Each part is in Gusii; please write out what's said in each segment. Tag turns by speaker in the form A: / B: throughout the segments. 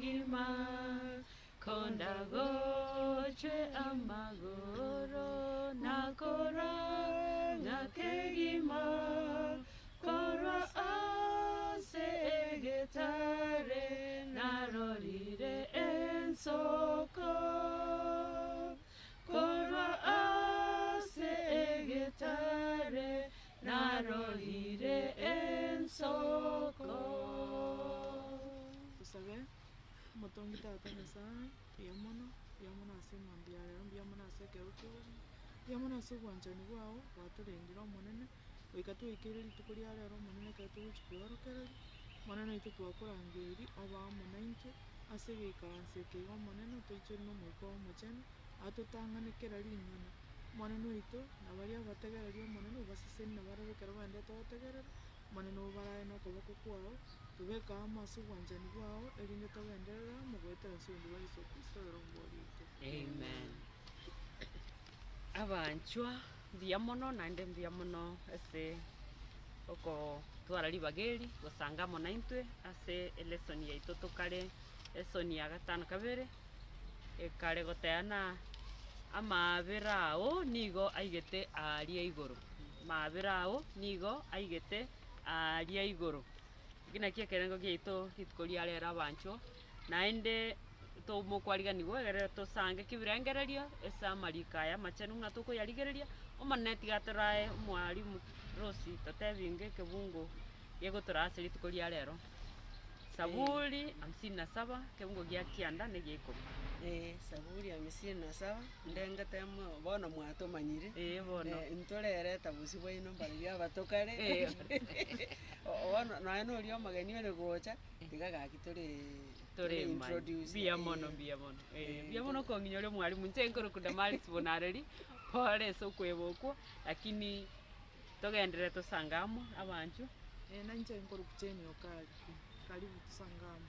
A: kegima, Kondagochwe amagoro nakorang'a kegima, Korwa ase egetare narorire ensoko, Korwa ase egetare narorire ensoko.
B: Tosabe, Omotongi Tata Nyasae, mbuya mono, mbuya mono ase eng'ombe ya rero, mbuya mono ase ekero ki'obogima, mbuya mono ase obwanchani bwao bwatorendire Omonene, goika twaikeire rituko ria rero Omonene ekero togochia kweorokereria, Omonene oito twakorangeiri obe amo naintwe, ase egeikaranso eke iga Omonene otoichore na Omoika oo Omochenu, atotang'ane kera ring'ana. Omonene oito, na baria abategereri Omonene obasesenie na barabwo ekero baendete gotegerera, Omonene obarae na okoboko kwao, tobeke amo ase obwanchani bwao, erinde togenderere amo goetera ase omonto bwa Yeso Kristo oyore Omobori oito.
A: Amen. Abanchwa, mbuya mono naende mbuya mono ase okotwara ribaga eri gosanga amo naintwe ase elesson yaito tokare lesson ya gatano kabere. Ekare goteana amaabera ao nigo aigete aaria igoro, amaabera ao nigo aigete aaria igoro. Eki nakio ekerengo giaito rituko ria rero abanchwa, naende tomokwariganigwa egere tosange kibirengererio ase amariko aya amachenu buna tokoyarigereria, Omonene tiga atorae omwalimu Rose totebi ng'a ekebungo gegotoraa ase rituko ria rero. Saburi hamsini na saba, ekeungo gia kianda na egia ikomi.
C: Ee, Saburi hamsini na saba, ndengete mo bono mwatomanyire,
A: Ee bono.
C: ntorereta bosio bwaino mbarabwo abatokare,
A: Ee.
C: bono nonya na oria omogeni ore gocha, tiga gaki tore
A: Tore
C: introduce.
A: Mbuya mono, mbuya mono. Ee, mbuya mono kong'inyora omwalimu, inche nkorokwa Damaris Bonareri, pore ase okweba okwo, lakini Togenderere tosange amo abanchwa.
B: Ee, nainche nkorokwa Jane Okari. Karibu tosange amo.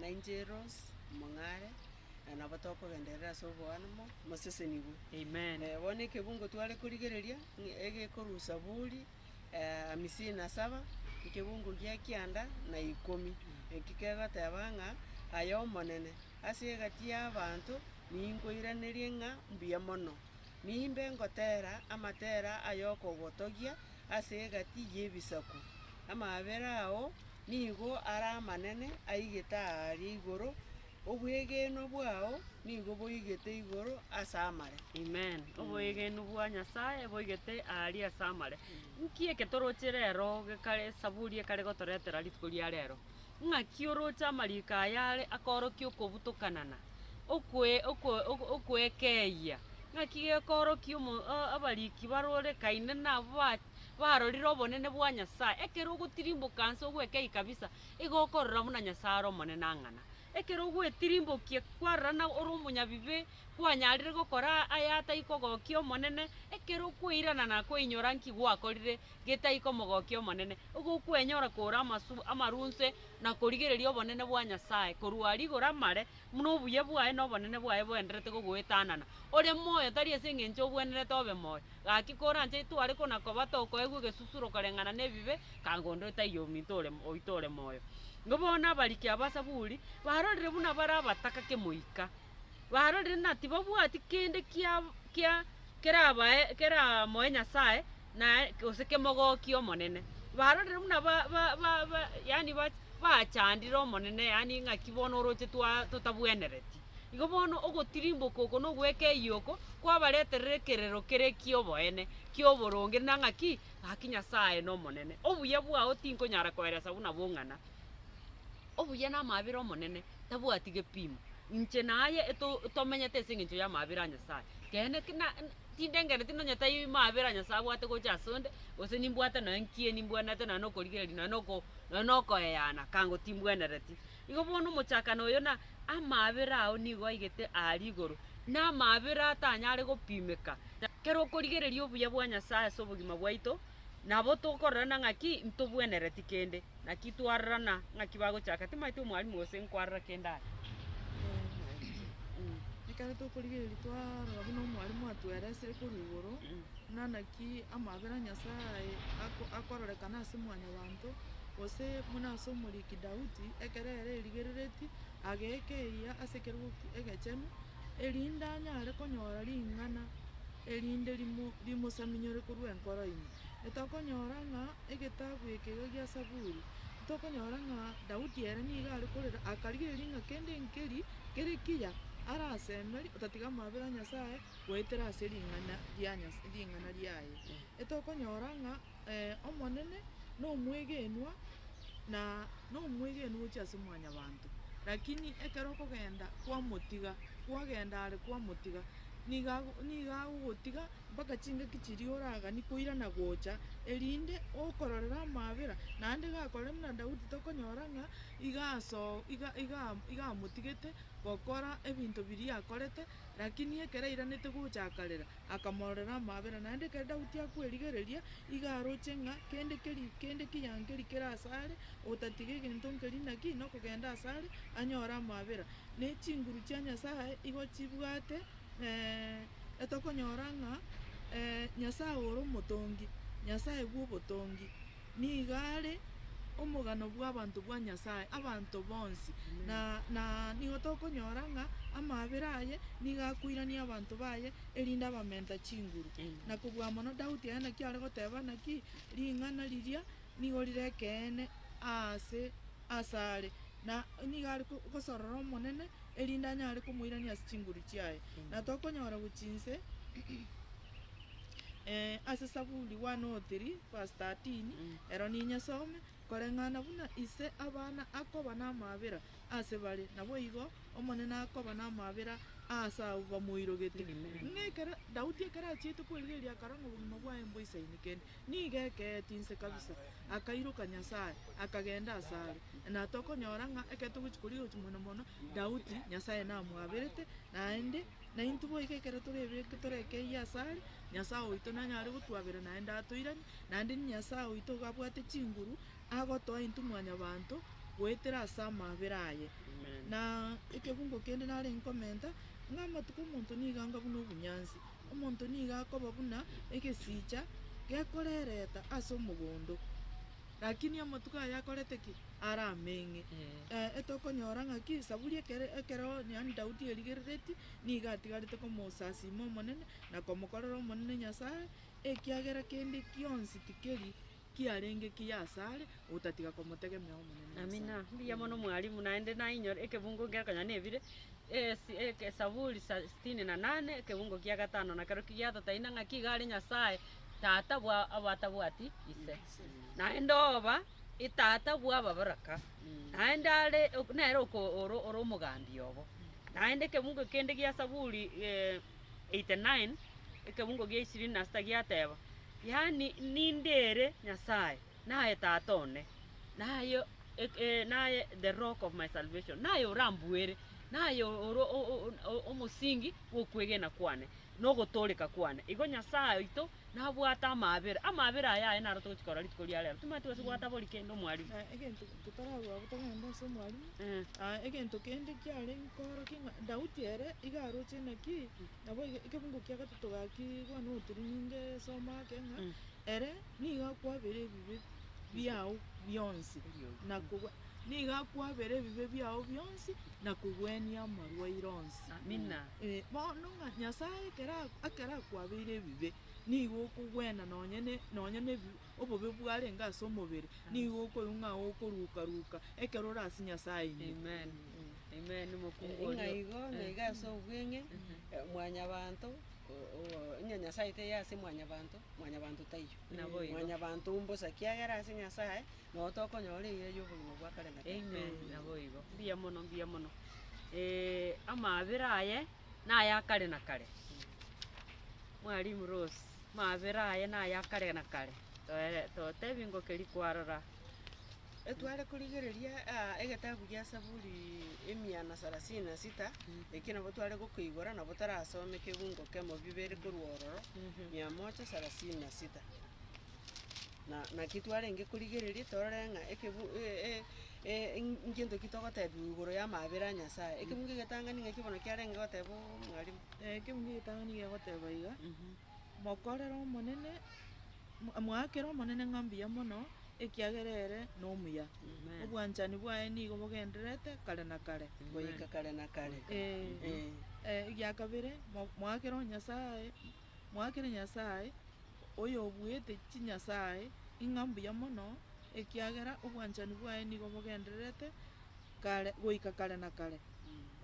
C: Na inche Rose Omong'are, na nabo tokogenderera ase oboanemo, mosesenigwe.
A: Amen.
C: Bono ekebungo tware korigereria, ng'a egekorwa Saburi hamsini na saba, ekebungo gia kianda na ikomi. Eki kegoteba ng'a, aye Omonene, ase egati y'abanto ninkoiranerie ng'a mbuya mono. Nimbe ngotera amatera ay'okogotogia ase egati y'ebisaku. Amaabera ao nigo are amanene aigete aaria igoro, obwegenwa bwao nigo boigete igoro ase amare.
A: Amen. Oboegenu bwa Nyasae boigete aaria ase amare. Nki eke toroche rero gekare esaburi ekare gotoretera rituko ria rero? Ng'aki oroche amariko aya are akoorokia okobutokanana, okwe okwe okwekeyia? Ng'aki gekoorokia omo abariki barorekaine nabwo ba barorire obonene bwa Nyasae. Ekero ogotirimboka nse ogwekeyia kabisa, igo okorora buna Nyasae are omonene ang'ana. Ekero ogwetirimbokia kwarora na ore omonyabibe, kwanyarire gokora aya atai kogokia Omonene, ekero okweirana na koinyora nki gwakorire getai komogokia Omonene, ogokwenyora kore amasu amarunse na korigereria obonene bwa Nyasae korwa aria igoro amare, buna obuya bwaye na obonene bwaye boenderete gogoetanana. Ore moyo tari ase engencho obwenerete obe moyo, gaki koranche tware kona koba tokoegwa egesusuro koreng'ana nebibe, kanga onde taiyo ominto ore oito ore moyo. Igo bono abariki aba Saburi, barorire buna bare abataka kemoika, barorire ng'a tibabwati kende kia kia kerabae keramoe Nyasae, na gose kemogokie Omonene. Barorire buna ba ba ba ba yaani ba bachandire Omonene yaani ng'aki bono oroche twa totabwenereti. Igo bono ogotirimboka oko na ogwekeyia oko, kwabareterire ekerero kere ki'oboene, ki'oboronge na ng'aki, gaki Nyasaye n'Omonene. Obuya bwao tinkonyara koeresa buna bong'ana. Obuya na amaabera Omonene tabwati gepimo. Inche na aye eto tomenyete ase eng'encho y'amaabera a Nyasaye. Keene ki na tindengereti nonye tai maabera a Nyasaye abwate gocha asonde, gose nimbwate nonya nkie nimbwenerete nonya na okorigereria nonya na oko nonya na okoeyana kango timbwenereti. Igo bono omochakano oyo na amaabera ao nigo aigete aaria igoro, na amaabera atanyare gopimeka. Ekero okorigereria obuya bwa Nyasaye ase obogima bwaito, nabo tokororana ng'aki ntobwenereti kende. Naki twarorana ng'aki bagochaka, timanyeti omwalimu gose nkwarora kende aye.
B: Ekero tokorigereria twarora buna omwalimu atueresire korwa igoro, buna naki amabera a Nyasaye ako akororekana ase mwanyabanto, gose buna ase omoriki Daudi, ekero ere erigereretie. Agekeia ase ekerogo egechenu, erinde anyare konyora ring'ana erinde rimo rimosaminyore korwa enkoro ime. Etokonyora ng'a egetabu eke iga gia Saburi, tokonyora ng'a Daudi ere nigo are korera akarigereria ng'a kende nkeri kere kiya arasemeri otatiga amabera a Nyasaye goetera ase ring'ana ria Nyasa ring'ana riaye. Etokonyora ng'a Omonene nomwegenwa na nomwegenwa gochia ase mwanyabanto, lakini ekero okogenda kwamotiga, kwagenda are kwamotiga, nigo ago nigo agogotiga mpaka chingaki chiria oragani koirana gocha, erinde okororera amabera, naende gakore buna Daudi tokonyora ng'a iga aso iga iga iga amotigete gokora ebinto biria akorete, lakini ekero airanete gocha akarera. Akamororera amaabera. Naende ekero Daudi akwerigereria, igo aroche ng'a kende keri kende kiyankeri kere asare, otatiga egento nkeri naki nokogenda asare anyore amaabera. Ne chinguru chia Nyasae igo chibwate etokonyora ng'a Nyasae ore omotongi, Nyasae bw'obotongi, nigo are omogano bw'abanto bwa Nyasae, abanto bonsi. Na na nigo tokonyora ng'a amaabera aye nigo akoirania abanto baye erinde abamenta chinguru. Na kobua mono Daudi aye naki are goteba naki ring'ana riria nigo rire ekeene aase asare, na nigo are gosorora Omonene erinde anyare komoirania ase chinguru chiaye. Na tokonyora gochia inse ase Saburi 103 verse 13, ero ninyesome, Koreng'ana buna ise abana akoba namabera ase bare, naboigo Omonene akoba namabera aase abwo bamoirogete. Ng'a ekero Daudi ekero achiete kwerigereria akarora ng'a obogima bwaye mboisaini kende, nigo ekeeti inse kabisa, akairoka Nyasae, akagenda asare. Na tokonyora ng'a ekero togochia korigia mono mono, Daudi Nyasae namwaberete, naende naintwe boigo ekero torebeke torekeyie asare, Nyasae oito nanyare gotwabera naende atoiranie, naende Nyasae oito iga abwate chinguru, agotoa intwe mwanyabanto goetera ase amabera aye. Na ekebungo kende narenge komenta, ng'a amatuko omonto nigo anga buna obonyansi, omonto nigo akoba buna egesicha gekorereta ase omogondo, lakini amatuko aya akorete ki? Arameng'e. Etokonyora ng'aki saburi ekere ekero yaani Daudi erigereretie, nigo atigarete komosasima Omonene, na komokorera Omonene Nyasaye, ekiagera kende gionsi tikeri kiarenge kiya asare, otatiga komotegemea Omonene Nyasae.
A: Amina. Mbuya mono mwalimu, naende nainyora ekebungo nkere konya nebire, esi eke Saburi sa sitini na nane, ekebungo kia gatano na kerokio giatotaina ng'aki iga are Nyasaye tata bwa abatabwati ise. Naende oba etata bwa ababaraka, naende are ok nere oko oro ore omogambi obo. Naende ekebungo kende gia Saburi 89, ekebungo gia ishirini na sita giateba, Yaani nindere Nyasaye, naye tata one, naye naye the rock of my salvation, naye orambuere, naye ore omosingi bw'okwegena kwane, na ogotooreka kwane. Igo Nyasaye oito nabwate amaabera, amaabera aya aye naro togochia korora rituko ria rero. Timanyeti gose gwatabori kende omwalimu.
B: Egento totararua abwo togende ase omwalimu, egento kende kiarenge koorokia ng'a Daudi ere iga aroche naki, nabo iga ekebungo kia gatato gaki bono otiri ninge soma ake ng'a, ere nigo akwabera ebibe biao bionsi, na kogwa nigo akwabera ebibe biao bionsi, na kogwenia amarwaire onsi.
A: Amina.
B: Bono ng'a Nyasaye ekero ekero akwabeire ebibe, nigo okogwena nonye ne nonye na ebi obobe bwarenge ase omobere, nigo okoigwa ng'a okoruka ruka ekero ore ase Nyasaye ime.
A: Amen. Amen. Omokungu
C: Ng'a
A: oria.
C: igo, ng'a iga ase obweng'e, mwanyabanto, onye Nyasaye taiyo ase mwanyabanto, mwanyabanto taiyo.
A: Naboigo.
C: Mwanyabanto mbosa, ekiagera ase Nyasaye, noo tokonyora eira ya obogima bwa kare na kare.
A: Amen. Naboigo. Mbuya mono, mbuya mono. Amaabera aye naya kare na kare. Mwalimu Rose, amaabera aye naya kare na kare. Toe totebi ngokeria kwarora.
C: Etware korigereria egetabu gia Saburi emia na sarasini na sita, ekio nabo tware gokoigora nabo torasome kebungo kemo bibere korwa ororo, mia moja sarasini na sita. Na naki twarenge korigereria torore ng'a ekebu ngento ki togotebiwa igoro ya amaabera a Nyasaye. Ekebungo egetang'ani ng'aki bono kiarenge goteba omwalimu?
B: Ekebungo egetang'ani gegoteba iga, mokorere Omonene, mwaakere Omonene ng'a mbuya mono. ekiagera ere nomuya.
A: Amen.
B: Obwanchani bwaye nigo bogendererete kare na kare.
C: Goika kare na kare.
B: Eh,
C: Eh.
B: eh, egia kabere, mo- moakere o Nyasaye, moakere Nyasaye, oyobuete chinyasaye, ing'a mbuya mono, ekiagera obwanchani bwaye nigo bogendererete kare goika kare na kare.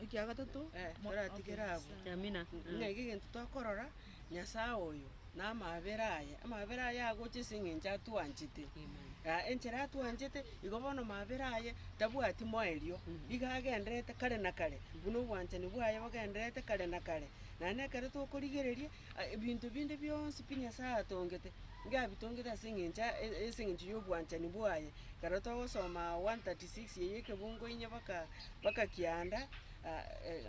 B: Ekia gatato,
C: Eh,
B: mo-
C: toratigere
B: okay,
C: abwo.
B: sawa.
A: Amina.
C: Ng'a iga egento tokorora, Nyasaye oyo, na amabera aye, amabera aye agocha ase eng'encho atwanchete.
A: Amen.
C: Ah, enchera atwanchete, igo bono mabera aye, tabwati moerio, iga agendererete kare na kare, buna obwanchani bwaye bogendererete kare na kare. Naende ekero tokorigereria, ebinto binde bionsi pi Nyasaye atongete, niga abitongete ase eng'encho a- e- ase eng'encho ya obwanchani bwaye. Ekero togosoma 136 eye ekebungo inye baka baka kianda,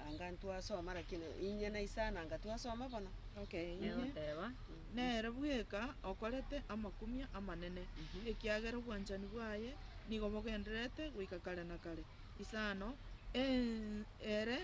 C: anga ntwasoma lakini inye na isano anga twasoma bono.
B: Okay, inye.
A: Egoteba.
B: Nere bweka okorete amakumia amanene, ekiagera obwanchani bwaye nigo bogendererete goika kare na kare. Isano, en- ere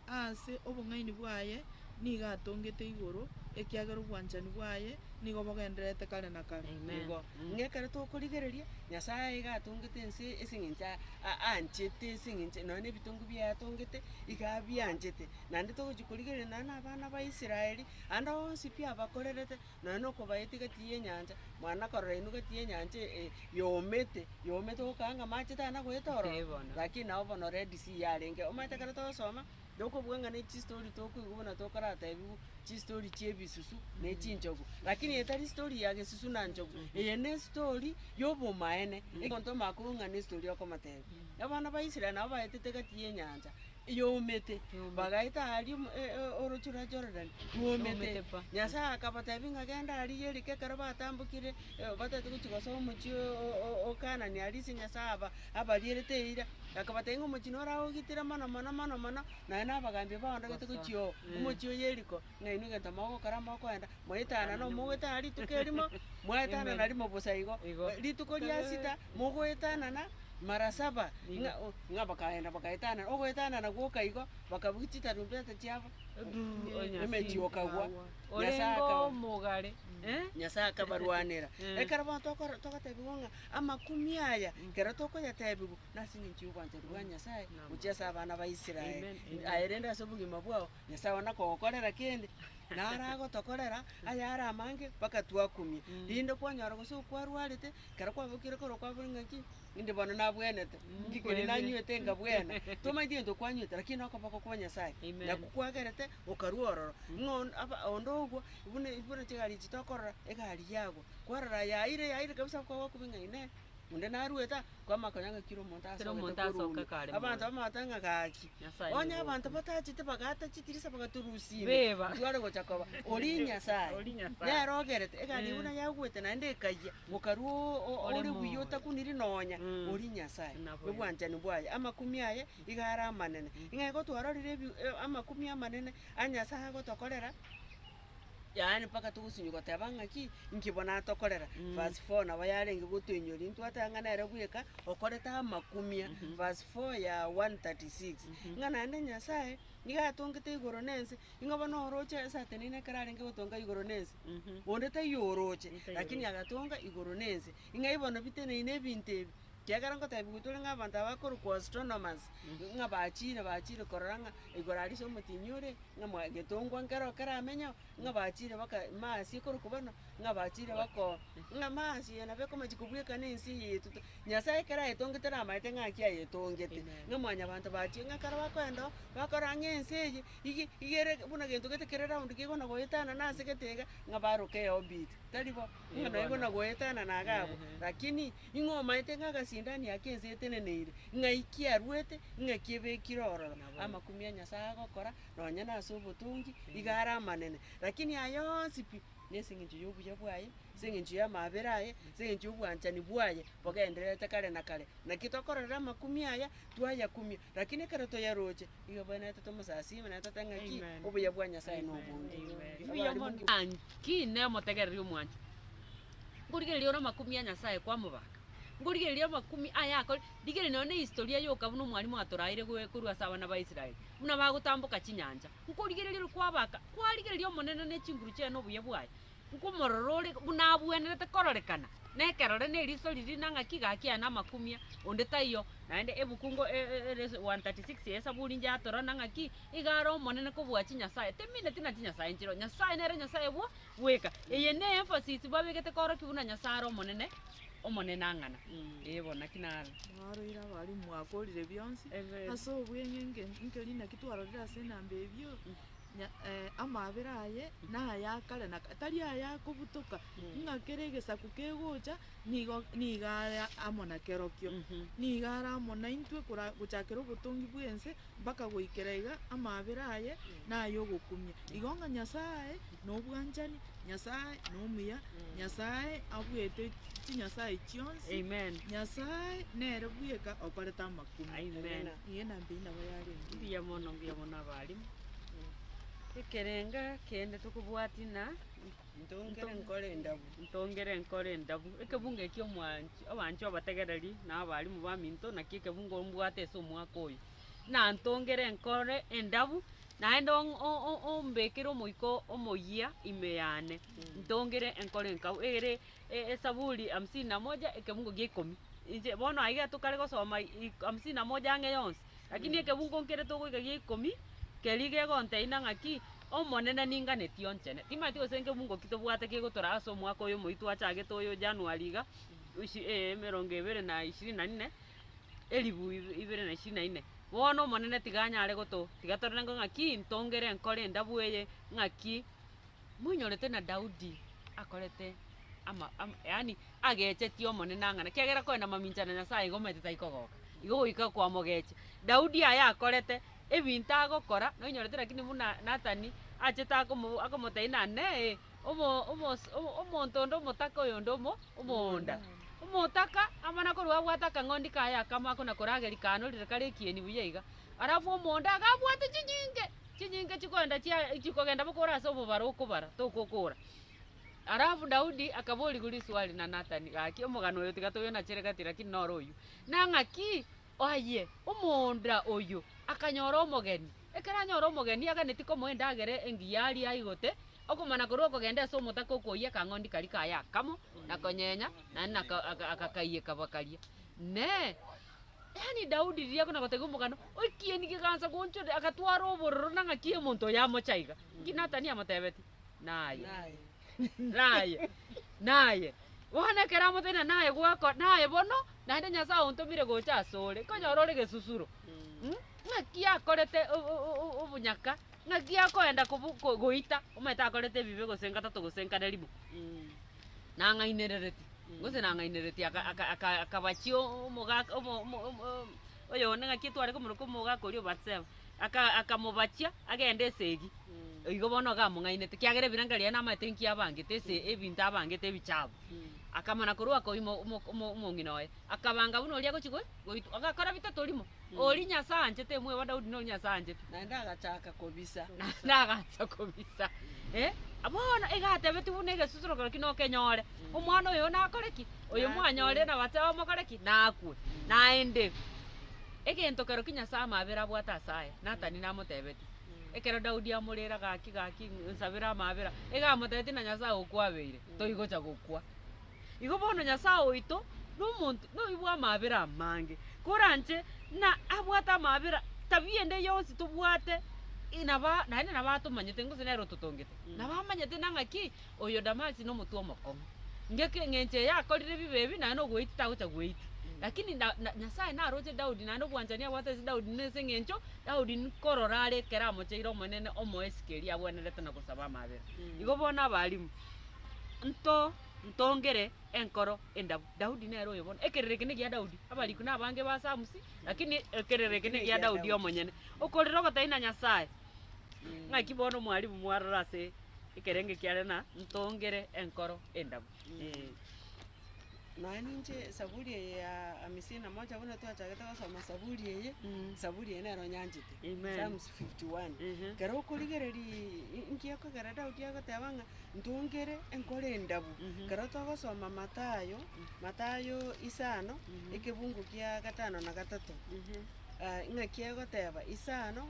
B: ase obong'aini bwaye nigo atongete igoro, ekiagera obwanchani bwaye nigo bogendererete kare na kare.
A: Amen.
C: Igo, ng'a ekero tokorigereria, Nyasaye iga atongete ense ase eng'encho a- a- aanchete ase eng'encho nonya na ebitongo biaye atongete, iga abianchete. Naende togochia korigereria nonya na abana ba Israeli, ande onsi pi abakorerete, nonya na okobaetia gati ya enyancha, mwana korora inwe gati ya enyancha e- yomete, yomete gokaa ng'a amache tana goeta ororo,
A: Eh, bono.
C: lakini nabo bono Red Sea yarenge. Omanyete ekero togosoma, tokobua ng'a ne chistori tokoigwa buna tokoratebiwa, chistori chia ebisusu na echinchogu, lakini eye tari story ya gesusu na nchogu, eye ne estori ya obomaene, egento omakuru ng'a ne estori okomotebia. Abana ba Israel nabo baetete gati ya enyancha, yomete, bagaeta aria omo- e- e- oroche rwa Jordan, rwomete.
A: Rwomete pa.
C: Nyasaye akabatebia ng'a genda aria Yeriko ekero batambokire, batagete gochia gosoa omochie o- o- o Kanani aria ase Nyasaye aba abarierete eira, akabatebia ng'a omochie noro aogitire mono mono mono mono, nonya na abagaambi baondogete gochia oo, omochie o Yeriko, ng'a inwe egento mogokora mokoenda, mwaetanana omogoetana rituko erimo, mwaetanana rimo bosa igo,
A: Igo.
C: rituko ria sita, mogoetanana mara saba, ng'a o ng'a bakaenda bakaetanana, ogoetanana gwoka igo, bakabugia chitarumbeta chiabo, emechie okagwa, Nyasaye
A: Orenge
C: akaba
A: omogare, eh?
C: Nyasaye akabarwanera.
A: Mm.
C: Ekero bono tokoro togotebiwa ng'a amakumi aya, ekero tokoyatebiwa, nase eng'encho ya obwanchani bwa Nyasaye,
A: Naam.
C: gochia ase abana ba Israel.
A: Amen, amen.
C: Aye rende ase obogima bwao, Nyasaye one kogokorera kende, naro agotokorera, ayare amange mpaka twakumia. Rinde kwanyora gose okwarwarete, ekero kwabokire korwa kwabora ng'aki, inde bono nabwenete, nki keria
A: Nkwebire.
C: nanywete nkabwena, tomanyeti egento kwanywete lakini nokoboko kwa Nyasaye,
A: Amen.
C: nakwo kwagerete okarwa ororo. Ng'a onde aba onde ogwo, buna buna chigari echi tokorora, egari yagwa, kwarora yaire yaire kabisa kwagokobia ng'a inee, onde narwete aa, kwamanya konya ng'a kera omonto
A: Kera omonto
C: asogete
A: asoka
C: korwa
A: kare
C: abanto
A: moyo.
C: bamanyete ng'a gaki,
A: Nyasaye
C: onye
A: nigo
C: abanto
A: okonya.
C: batachete bagata chitirisa bagatorusia ime,
A: Beba.
C: ntware gocha koba, oria Nyasaye,
A: Oria Nyasaye.
C: nere ogerete egari
A: Eh.
C: buna yagwete naende ekayia, okarwa o- o-
A: Ore
C: ore buya
A: moyo.
C: otakuniri nonya,
A: Mm.
C: oria Nyasaye,
A: Nabo igo.
C: obwanchani bwaye, amakumi aye, iga are amanene. Ng'a igo twarorire ebi amakumi amanene, a Nyasaye agotokorera, yaani mpaka togosinywa goteba ng'aki, inki bono atokorera. Verse four nabo yarenge gotoinyoria intwe twateba ng'a nere bweka, okorete amakumia, verse four ya 136. Ng'a naende Nyasaye, nigo atongete igoro na ense, ing'o bono oroche ase atenene ekero arenge gotonga igoro na ense, onde taiyo oroche,
A: Taiyo
C: lakini
A: oroche.
C: agatonga igoro na ense. Ing'ai bono biteneine ebinto ebi, Ekiagera ngotebiwa tore ng'a abanto aba bakorokwa astronomers, ng'a bachire bachire korora ng'a igoro aria ase omotinyi ore, ng'a mwa getongwa nkero keramenyeo, ng'a bachire baka masi ekorokwa bono, ng'a bachire bako ng'a masi eye nabo ekomachi kobwekana ense eye yaito to. Nyasaye ekero ayetongete namaete ng'a naki ayetongete,
A: Amen.
C: ng'a mwanyabanto bachire ng'a ekero bakoenda oo, bakorora ng'a ense eye, ige igere buna gento gete kere round kegona goetanana ase gete iga, ng'a baroke eorbit, tari bo, ng'a
A: Eh,
C: nonya
A: bono.
C: buna goetanana iga abwo,
A: Ehe.
C: lakini. Ing'o omaete ng'a agasindani ake ense eteneneire, ng'ai kiaruete, ng'aki ebekire ororo. Amakumia a Nyasae agokora, nonya nase obotongi, iga are amanene. Lakini aya onsi pi, nase eng'encho ya obuya bwaye, ase eng'encho ya amaabera aye, ase eng'encho ya obwanchani bwaye, bogendererete kare na kare. Naki tokororera amakumia aya, twayakumia, lakini ekero toyaroche, iga obwenerete tomosasime naende totebe ng'aki,
A: Amen.
C: obuya bwa Nyasaye na obonge.
A: Mbuya
C: Abarimu
A: mono.
C: nki.
A: Naki nemotegereri omwancho. Nkorigereria ore amakumi a Nyasaye kwamobaka, nkorigereria amakumi aya akore, rigereria nonya na ehistoria yoka buna omwalimu atoraire goe korwa ase abana ba Israel, buna bagotamboka chinyancha. Nkorigereria ore kwabaka, kwarigereria Omonene ne chinguru chiaye na obuya bwaye. Nkomorora ore buna abwenerete kororekana, na ekerore na eriso riria na ng'aki gaki aya namakumia, onde taiyo. Naende ebuku ngo ere 136 ya Esaburi inche yatorora na ng'aki, iga are omonene kobua chinyasae, temineti na chinyasae nchireo, Nyasae nere Nyasae bwo bweka. Eye ne emphasis babegete koorokia buna Nyasae are omonene, omonene ang'ana. Ee bono naki naro.
B: Mwaroire abarimu mwakorire bionsi, ase obweng'e nge nkeri naki twarorire ase enamba eyio. nya amaabera aye naya akare na kare, tari aya akobutoka, ng'a kera egesaku kegocha, nigo nigo are amo na kerokio. Nigo are amo naintwe kora gochakera obotongi bw'ense, mpaka goikera iga amaabera aye naye ogokumia. Igo ng'a Nyasaye na obwanchani, Nyasaye na omuya, Nyasaye abuete chinyasaye chionsi,
A: Amen.
B: Nyasaye nere bweka okorete amakumia.
A: Amen.
B: Iga enamba eyio nabo yarenge.
A: Mbuya mono mbuya mono abalimu. Ekerenga kende tokobwatia na
C: Ntongere nkore endabu.
A: Ntongere nkore endabu. Ekebungo ekio omwanchi abanchwa abategereri na abalimu baminto naki ekebungo mbwate ase omwaka oyo. Na ntongere nkore endabu, naende ong- o- o- ombekere omoika omoyia ime yane, ntongere enkore enkabu egere esaburi hamsini na moja ekebungo gia ikomi. Inche bono aiga tokare gosoma ik hamsini na moja ang'e yonsi. Lakini ekebungo nkere togoika gia ikomi, keria gegontebia ng'a ng'aki, Omonene ninganetie onchene. Timanyeti gose nkebungo ki tobwate kegotoraa ase omwaka oyo omoyio twachagete oyo January iga, ishi emerongo ebere na ishirini na nne, elifu ibere na ishirini na inne. Bono Omonene tiga anyare goto tiga torore ng'aki ntongere enkoro endabu eye ng'aki, Moinyorete na Daudi akorete ama ama yaani agechetie Omonene ang'ana, ekiagera koenda mamincha na Nyasaye igo omanyete tari kogoka, igo goika kwamogechia. Daudi aya akorete, ebinto agokora, noinyorete lakini buna Nathani achete akomo akomotebia ng'a nee omo omos omonto onde omotaka oyonde omo omoonda. Omotaka amana korwa abwate akang'ondi kaye akamo akona korageria kanorire kare ekieni buya iga, alafu omonda iga abwate chinyinge. Chinyinge chikoenda chia chikogenda bokora ase obobaro okobara, togokora. Alafu Daudi akaborigwa riswali na Nathani, gaki omogano oyo tiga toyonachere gati lakini noro oyio. Na ng'aki aye omonda oyo akanyora omogeni, ekero anyora omogeni aganeti komoa endagera engiya aria aigote, okomana korwa okogenda ase omotaka okoyia akang'ondi karia kaye akamo, na konyenya, naende naka aka akakaiyeka bakaria. Nee. Yaani Daudi riria akona gotebia omogano, okieni kegansa gonchore agatwara obororo na ng'aki omonto oyo amocha iga. Nki Nathani amotebetie? Naye. Naye. Naye. Bono ekero amotebia ng'a naye gwako naye bono, naende Nyasaye ontomire gocha asore, nkonyora ore gesusuro mh, ng'aki akorete obonyaka, ng'aki akoenda kobu goita, omanyete akorete ebibe gose ngatato gose nkane rimo. Nang'ainerereti. Gose nang'aineretie aka- aka- aka- akabachia omogaka omo omo omo oyone ng'aki tware komoroka omogaka oria o Bathseba, aka akamobachia agende esegi, igo bono iga among'ainete ekiagera ebirengererio riaye namanyete nki abangete ase ebinto abangete ebichafu. Akamana korwa akoima omo omo omong'ina oye, akabanga buna oria agochi goi goitwa, agakora bitato rimo, oria Nyasaye anchete mweba Daudi noria Nyasaye anchete.
C: Naende agachaka kobisa.
A: Naende agancha kobisa eh, bono iga atebetigwe buna egesusuro kero ki nokenyore, omwana oyo nakore ki? Oyo mwanyorire na bacha bamokore ki? Nakwe. Naende, egento kero ki Nyasaye amabera abwate ase aya, Nathani namotebetie, ekero Daudi amorera gaki gaki nsabere amabera, iga amotebetie na Nyasaye okwabeire, toigocha gokwa. Igo bono Nyasae oito nomonto noibwe amabera amange, koranche na abwate amabera tabia ende yonsi tobwate naba naende nabo atomanyete gose nere ototongete, nabo amanyete na ng'aki oyo Damasi nomotwe omokong'u, ngeke eng'encho eye akorire ebibe ebi naende ogoetia tagocha goetia. Lakini na na Nyasaye naroche Daudi naende obwanchani abwate ase Daudi nase eng'encho Daudi nkorora are ekero amocheire Omonene omoe esiko eria abwenerete na gosaba amabera. Igo bono abalimu, nto. Ntongere enkoro endabu. Daudi nere oyo bono. Ekerero eke negia Daudi. Abarikwi nabange ba Samusi, lakini ekerero eke negia Daudi omonyene. Okorera ogotebi na Nyasaye, ng'aki bono omwalimu mwarora ase ekerenge kiare na ntongere enkoro endabu. Eh.
C: Nonya ninche saburi eye ya hamsini na moja buna twachagete gosoma saburi eye, saburi eye nero nyanchete.
A: Amen.
C: Psalms 51. Ekero okorigereria inki ekogera Daudi agoteba ng'a Ntongere enkoro endabu. Ekero togosoma Mathayo, Mathayo isano, ekebungu kia gatano na gatato, ng'aki egoteba, isano,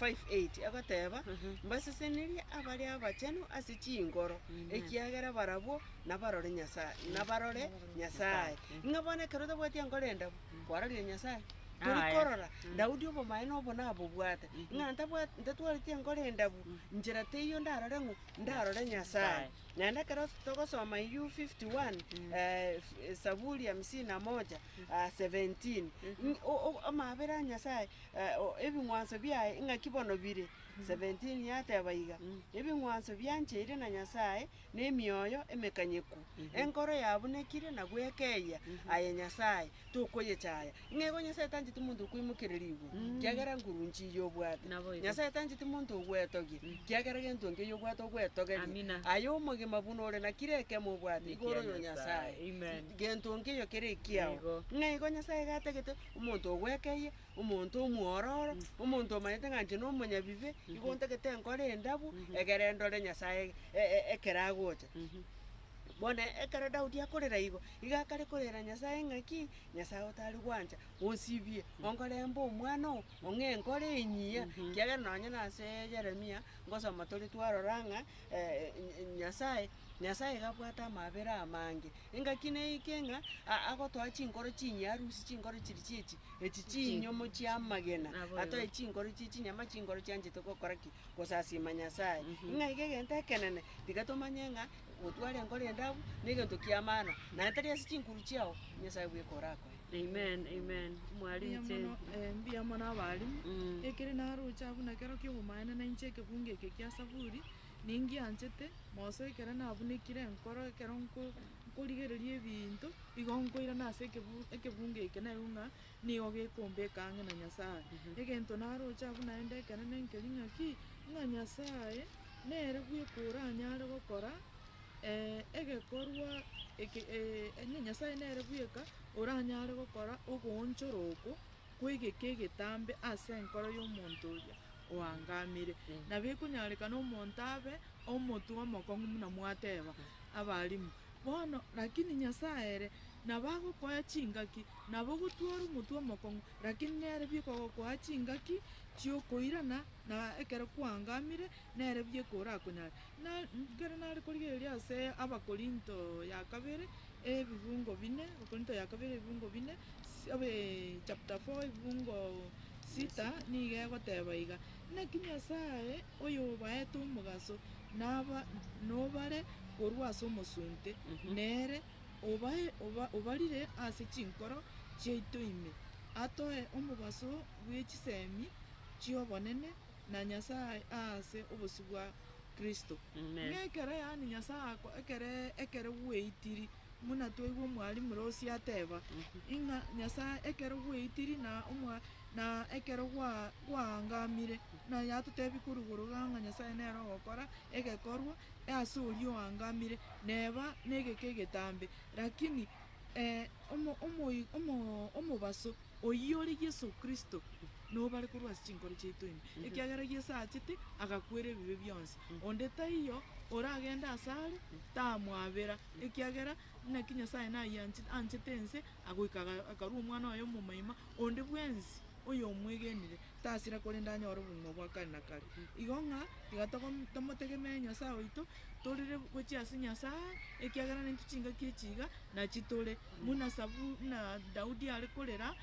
C: 5:8 egoteba, Mbasesenirie abare abachenu ase chingoro, ekiagera barabwo nabarore Nyasae, nabarore Nyasae. Ng'a bono ekero otabwati enkoro endabu, kwarorire Nyasae? Tori
A: Aya.
C: korora, Daudi obomaene obo nabobwate, ng'a ntabwati ntatwareti enkoro endabu, nchera teiyo ndarore ng'o? Ndarore Nyasae. Naende ekero togosoma Ayubu 51, Saburi hamsini na moja, 17, amaabera a Nyasaye, ebing'wanso biaye ing'aki bono bire? 17 yateba iga, ebing'wanso biancheire na Nyasaye na emioyo emekanyeku, enkoro yabunekire na gwekeyia, aye Nyasaye, tokoyechaya. Ng'a igo Nyasaye tancheti monto okoimokereria igoro, kiagera nguru nchiiyo obwate.
A: Naboigo.
C: Nyasaye tancheti monto ogwetogia, kiagera gento nkeiyo obwate ogwetogeria.
A: Amina.
C: Aye omogima buna ore na kira ekemo obwate, igo ore
A: Nekia
C: oyo
A: Nyasaye.
C: Nyasaye.
A: Amen.
C: Gento nkeiyo kere ekiao.
A: Nigo.
C: Ng'a igo Nyasaye iga atagete, omonto ogwekeyia, omonto omwororo, omonto omanyete ng'a inche na omonyabibe, igo ntagete enkore endabu, egere ndore Nyasaye ekero agocha. Bono ekero Daudi akorera igo, iga akare korera Nyasaye ng'aki, Nyasae otare gwancha, onsibie, onkore mbe omwana oo, ong'e enkoro enyiya, ekiagera nonye na ase Yeremia, ngosoma tore twarora ng'a Nyasae, Nyasae iga abwate amabera amange, engaki neike ng'a agotoa chinkoro chinyiya arusie chinkoro chiria chiechi echi chinyomo chia amagena,
A: Naboigo.
C: atoe chinkoro chie chinyama chinkoro chianchete gokora ki? Gosasima Nyasae. Ng'a iga egento ekenene, tiga tomanye ng'a gotwara enkoro endabu, na egento kia maana, naende tari ase chinkuru chiao, Nyasaye bweka orakoe.
A: Amen, amen. Omwalimu
B: Mbuya
A: Jane.
B: mono, mbuya mono abalimu, ekere naroche abwo na kero kia obomaene na inche ekebungo eke kia Saburi, ningianchete, moso ekero nabunekire enkoro ekero nko nkorigereria ebinto, igo nkoirana ase ekebu ekebungo eke naigwe ng'a nigo gekombeka ang'e na Nyasaye. Egento naroche abwo naende ekenene nkeri ng'aki, ng'a Nyasaye, nere bweka oranyare gokora egekorwa eke ng'a Nyasaye nere bweka oranyare gokora ogoonchora oko kwa egeka egetambe ase enkoro ya omonto oria oangamire. Nabo ekonyarekana omonto abe omotwe omokong'u buna mwateba abalimu. Bono lakini Nyasaye ere nabo agokoa chingaki, nabo ogotwara omotwe omokong'u, lakini nere bweka ogokoa chingaki chiokoirana na ekero kwaangamire, nere bweka orakonyare. Na ekero nare korigereria ase Abakorinto ya kabere, ebibungo bine, Abakorinto ya kabere ebibungo bine, chapter four ebibungo sita, nigo egoteba iga, Naki Nyasae oyobaete omogaso naba nobare korwa ase omosunte, nere obae oba obarire ase chinkoro chiaito ime, atoe omobaso bwe chisemi chi'obonene na Nyasae aase obosio bwa Kristo.
A: Amen.
B: Ng'a ekero yaani Nyasae ako ekere ekero gweitiri buna twaigwa omwalimu Rosi ateba, ing'a Nyasae ekero gweitiri na omwa na ekero gwa gwaangamire, na yatotebia korwa igoro iga ng'a Nyasae nere ogokora egekorwa ase oria oangamire, neba na egeka egetambe. Lakini omo omoi omo omobaso oyio ore Yeso Kristo, nobare korwa ase chinkoro chiaito ime, ekiagera Yeso achete agakwera ebibe bionsi. Onde taiyo oragende asare tamwabera, ekiagera naki Nyasaye nayianchete anchete ense, agoika akarua omwana oye omomaima, onde bwensi oyomwegenire tasira korende anyore obogima bwa kare na kare. Igo ng'a tiga togo tomotegemee Nyasaye oito, torere gochia ase Nyasaye, ekiagera naintwe chingaki echi iga, nachi tore. Buna sabu buna Daudi are korera,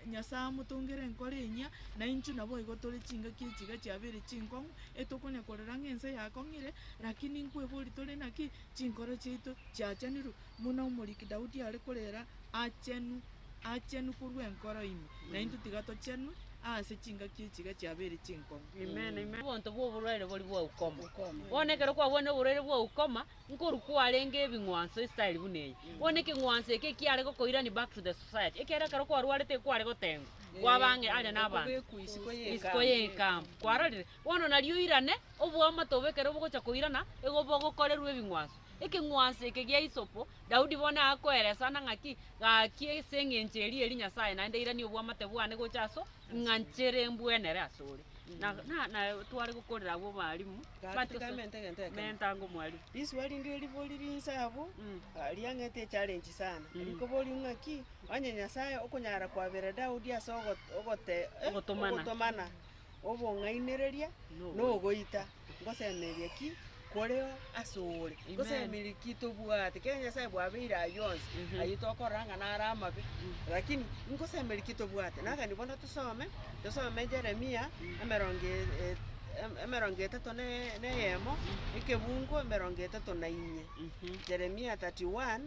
B: Nyasaye amotongere enkoro enyia, na intwe naboigo tore chingaki echi iga chiabeire chinkong'u, etokonya korera ng'a ense yakong'ire, rakini nkweboria tore naki, chinkoro chiaito chiachenirwe, buna omoriki Daudi are korera achenu, achenu korwa enkoro ime, na intwe tiga tochenwe ase chingaki echi iga chiabeire chinkong'u.
A: Amen, amen. Obonto bwa oborwaire boria bwa ukoma. Bono ekero kwabwanire oborwaire bwa ukoma, nkorwa kwarenge ebing'wanso estyle buna eye. Bono ekeng'wanso eke ekiare gokoirania back to the society, ekiagera ekero kwarwarete ekware gotengwa, kwaba ang'e aria na abanto.
C: Okobekwa isiko ye
A: Isiko ye ekamp. Kwarorire? Bono nario oirane, oboamate obo ekero bogocha koirana, igo bogokorerwa ebing'wanso. Ekeng'wanso eke gia isopo, Daudi bono akoeresana ng'aki, gaki ase eng'encho eria eria Nyasaye naende airanie oboamate bwane gocha aso, ng'a nchere mbwenere asore. Na na na tware gokorera abwo abalimu,
C: Gaki
A: batosa
C: tiga mente egento ekemo.
A: menta ango mwalimu.
C: Riswali ndire ribori rinse abwo, riang'ete echallenge sana. Rikobori ng'aki, onye Nyasaye okonyara kwabera Daudi ase ogo- ogote
A: Ogotomana.
C: ogotomana, obong'ainereria, na ogoita, ngosemeria ki koreo ase ore,
A: Amen.
C: ngosemeria ki tobwate, ekiagera Nyasaye bwabeire aywo onsi, aywo tokorora ng'a naro amabe, lakini ngosemeria ki tobwate. Nagani bono tosome, tosome Jeremia, emerongo e- emerongo etato na na eyemo, ekebungo emerongo etato na inye. Jeremia 31,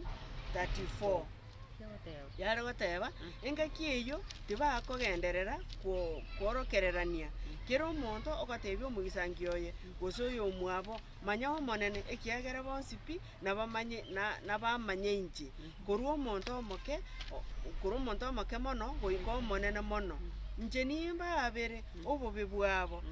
C: 34. Yare goteba, Engaki eyio tibakogenderera kworokererania, kera omonto ogatebia omogisangio oye, gose oyomwabo, Manya Omonene, ekiagera bonsi pi nabamanye nabamanye inche, korwa omonto omoke korwa omonto omoke mono goika omonene mono. Inche nimbaabere obobe bwabo,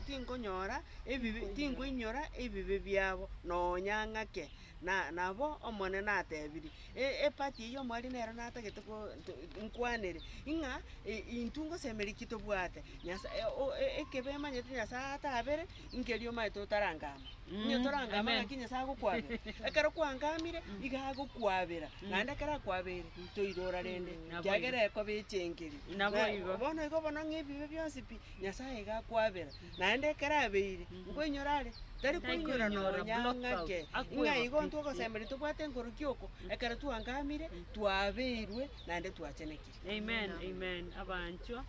C: tinkonyora ebibe tinkoinyora ebibe biabo nonya ng'ake. Na nabo Omonene atebirie, E- epati eyio omwari nero natagete ko to nkwanere, ng'a intwe ngosemeria ki tobwate, Nyasae o- e- ekebe emanyete Nyasae atabere, nkeria omanyete otarangama. Onye torangama
A: Amen.
C: ng'aki Nyasae agokwabera, ekero kwangamire, iga agokwabera, naende ekero akwabeire, toirora rende,
A: Nabo igo.
C: ekiagera ekoba echengeri.
A: Nabo
C: Na
A: igo.
C: bono igo bono ng'a ebibe bionsi pi, Nyasae iga akwabera, naende ekero abeire, nkoinyora are, tari koinyora nonya ng'ake. Ng'a igo intwe ogosemeria tobwate nkorokia oko, ekero twangamire, twabeirwe naende twachenekire.
A: Amen, amen. Abanchwa,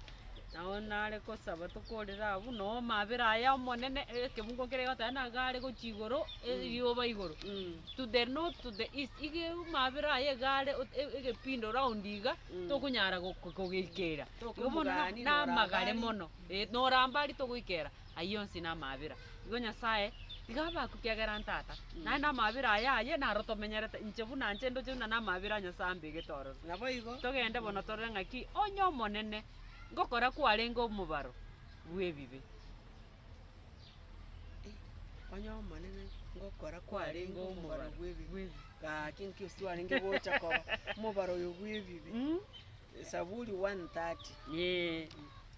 A: nabo nare kosaba tokorere abwo, noo amabera aya Omonene, ekebungo nkere gegoteba nigo are gochia igoro, erioba igoro. To the north, to the east, iga amabera aya iga are egepindo round iga, tokonyara kogeikera. Igo bono
C: Tokomogani,
A: namagare
C: norambari.
A: mono, eh, norambari togoikera, ayio onsi namabera. Igo Nyasaye, tiga abakwe ekiagera ntata, naende amabera aya aye naro tomenyerete, inche buna inche ndoche buna namabera a Nyasaye ambegete ororo.
C: Naboigo.
A: Togende bono torore ng'aki, onye Omonene, ngokora kwarenge omobaro bw'ebibe.
C: Onye Omonene ngokora kwarenge omobaro bw'ebibe, gaki nki gose twarenge gocha koba, omobaro oyo bw'ebibe. Saburi 130.
A: Ee,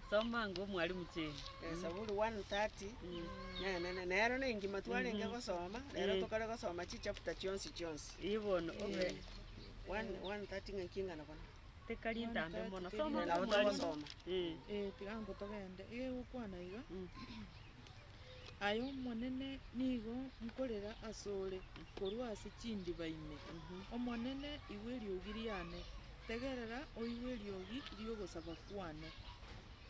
A: soma ango omwalimu Jane.
C: Saburi 130, ne- nero nengima twarenge gosoma, rero tokare gosoma chichapter chionsi chionsi.
A: Ee bono, obe.
C: 130 ng'aki ing'ana bono?
A: Tekari entambe mono, soma ango
C: Nabo
A: omwalimu.
C: togosoma.
B: Eh, tiga ango togende, egekwana iga, Aye Omonene nigo nkorera asore korwa ase chindiba ime. Omonene, igwa eriogi riane, tegerera oigwe eriogi ri'ogosaba kwane.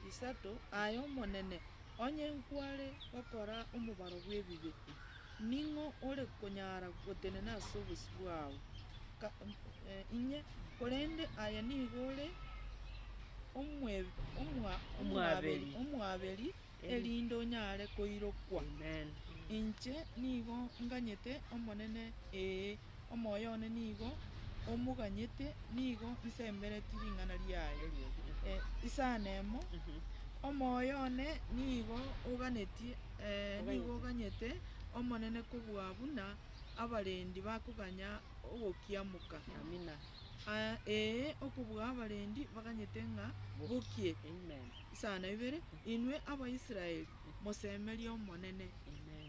B: Isato, aye Omonene, onye nkware gokora omobaro bw'ebibe, ning'o ore konyara gotenena ase obosio bwao? Ka, inye, korende aye nigo ore omwe, omwa, omwaberi, omwaberi erinde onyare koirokwa. Inche nigo nganyete Omonene, ee, omoyo one nigo omoganyete, nigo nsemberetie ring'ana riaye. Isano emo, omoyo one nigo oganetie, nigo oganyete Omonene kobua buna abarendi bakoganya ogokiamoka. Ee, okobua abarendi baganyete ng'a bokie. Isano ibere, inwe Abaisraeli, mosemerie Omonene.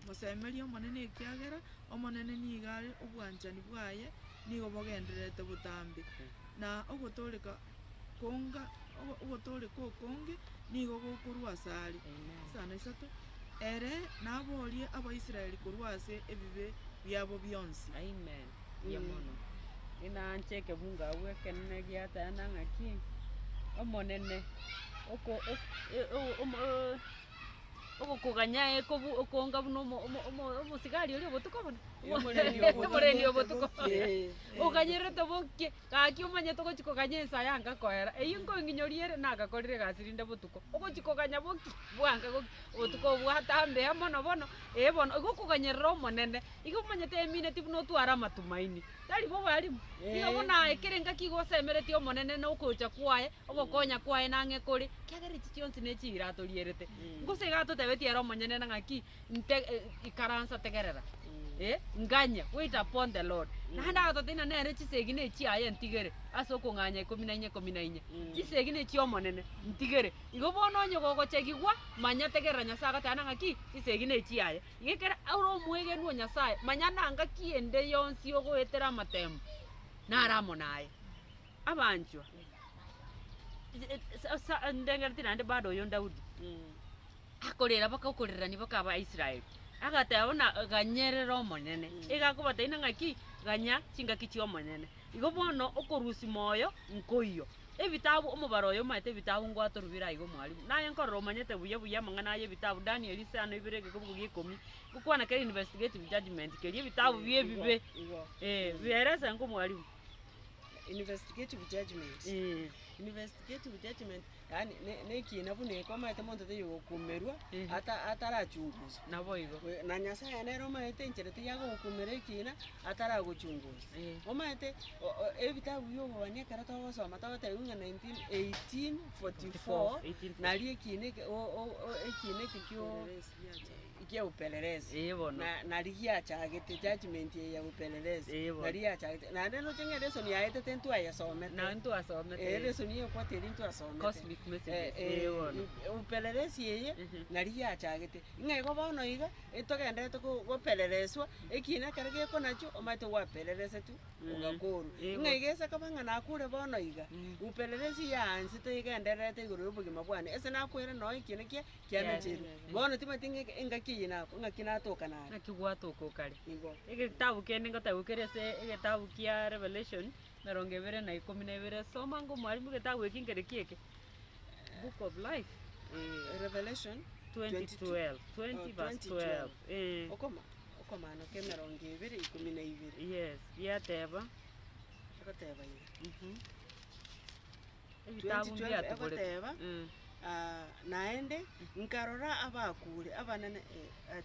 B: Mosemerie Omonene ekiagera Omonene nigo are obwanchani bwaye nigo bogendererete botambe, na ogotooreka konga ogotooreka okonge nigo gokorwa asare. Isano isato, ere naborie Abaisraeli korwa ase ebibe biabo bionsi.
A: Amen. Mbuya mono. Inanche ekebungo abwo ekenene giatana ng'aki, Omonene oko ogokoganya ekobu okonga buna omo omo omo omosigari oria obotuko bono, omorendi obotuko oganyerete bokie, gaki omanyete ogochi koganya ensa yanga koera, eywo nkong'inyoria ere nagakorire egasi rinde botuko, ogochi koganya bokie, bwanga gokia, obotuko obwo bwatambea mono bono, eh bono, igo okoganyerera Omonene, igo omanyete emineti buna otware amatumaini. Tari bobe arimo. Igo buna ekere engaki igo osemeretie Omonene na ogocha kwaye, ogokonya kwaye nang'e kore, ekiagera echi chionsi ne chiira atorierete. Gose iga atotebetie ere omonyene ng'aki, nte ikaransa tegerera. Eh, nganye, wait upon the Lord. Naende agatotebia ng'a nere chisegi na echiaye ntigere ase okong'anya ikomi na inye ikomi na inye. Chisegi na echi'Omonene, ntigere. Igo bono onye gogochegigwa, manya tegerera Nyasae agateba ng'a ng'aki, chisegi na echiaye. Iga ekero ore omwegenwa o Nyasae, manya nangaki ende yonsi ogoetera amatemo, nare amo naye. Abanchwa, ndengereti naende bado oyo Daudi. Akorera baka okorerania baka Abaisraeli, agateba buna ganyerera Omonene. Iga akobatebia ng'aki? Ganya chingaki chi'Omonene. Igo bono okorusia moyo nkoiyo. Ebitabu omobaro oyo omanyete ebitabu ngwatorubire aiga omwalimu. Naye nkorora omanyete buya buya amang'ana aya ebitabu Daniel isano ibere egekobuko gia ikomi, ngokwana kere investigative judgement keria ebitabu bia ebibe. Eh, bierese nko omwalimu.
C: Investigative judgement. Investigative judgement. Yaani ne- nekina buna eke omanyete monto taiyo gokumerwa, ata atarachunguswa.
A: Naboigo.
C: We- Na Nyasaye nere omanyete enchera teiyo agogokumera ekina, ataragochungusa. Omanyete o- o- ebitabu bia obobani ekero togosoma togotebiwa ng'a nineteen eighteen forty four, nario ekina eke o- o- o ekina eke kio kia upelelezi.
A: Ee bono.
C: Na nari giachagete judgement eye ya upelelezi.
A: Ee bono.
C: Nari yachagete. Naende roche ng'a elesson yaetete ntwayesomete.
A: Naende ntwasomete.
C: Eh, elesson ekwata eria ntwasomete.
A: Cosmic messages.
C: Eh,
A: Ee
C: eh,
A: bono.
C: upelelezi eye,
A: Mhm.
C: nari yachagete. Ng'a igo bono iga, etogenderete ko gopeleleswa, ekina ekero gekonachwa, omanyete gwapeleresetwe, ogakorwa.
A: Ee
C: Ng'a
A: bono.
C: iga ase koba ng'a nakure bono iga, upelelezi yaansete egendererete igoro ya obogima bwane, ase nakwere nonye ekina kia kiamechire. Bono timanyeti ng'a engaki eye nako ng'aki natoka nare.
A: Naki gwatoka okare.
C: Igo.
A: Egetabu kende ngotebiwa kere ase egetabu kia Revelation, emerongo ebere na ikomi na ibere, soma ng'a omwalimu egetabu eki nkere ki eke? Book of life.
C: Eh. Revelation
A: 20:12, 20 verse 12, eh.
C: Okoma okomana kwa emerongo ebere ikomi na ibere.
A: Yes, giateba.
C: Egoteba iga.
A: Ebitabu
C: 20:12
A: mbiatuborete.
C: egoteba. Naende nkarora abakure abanene,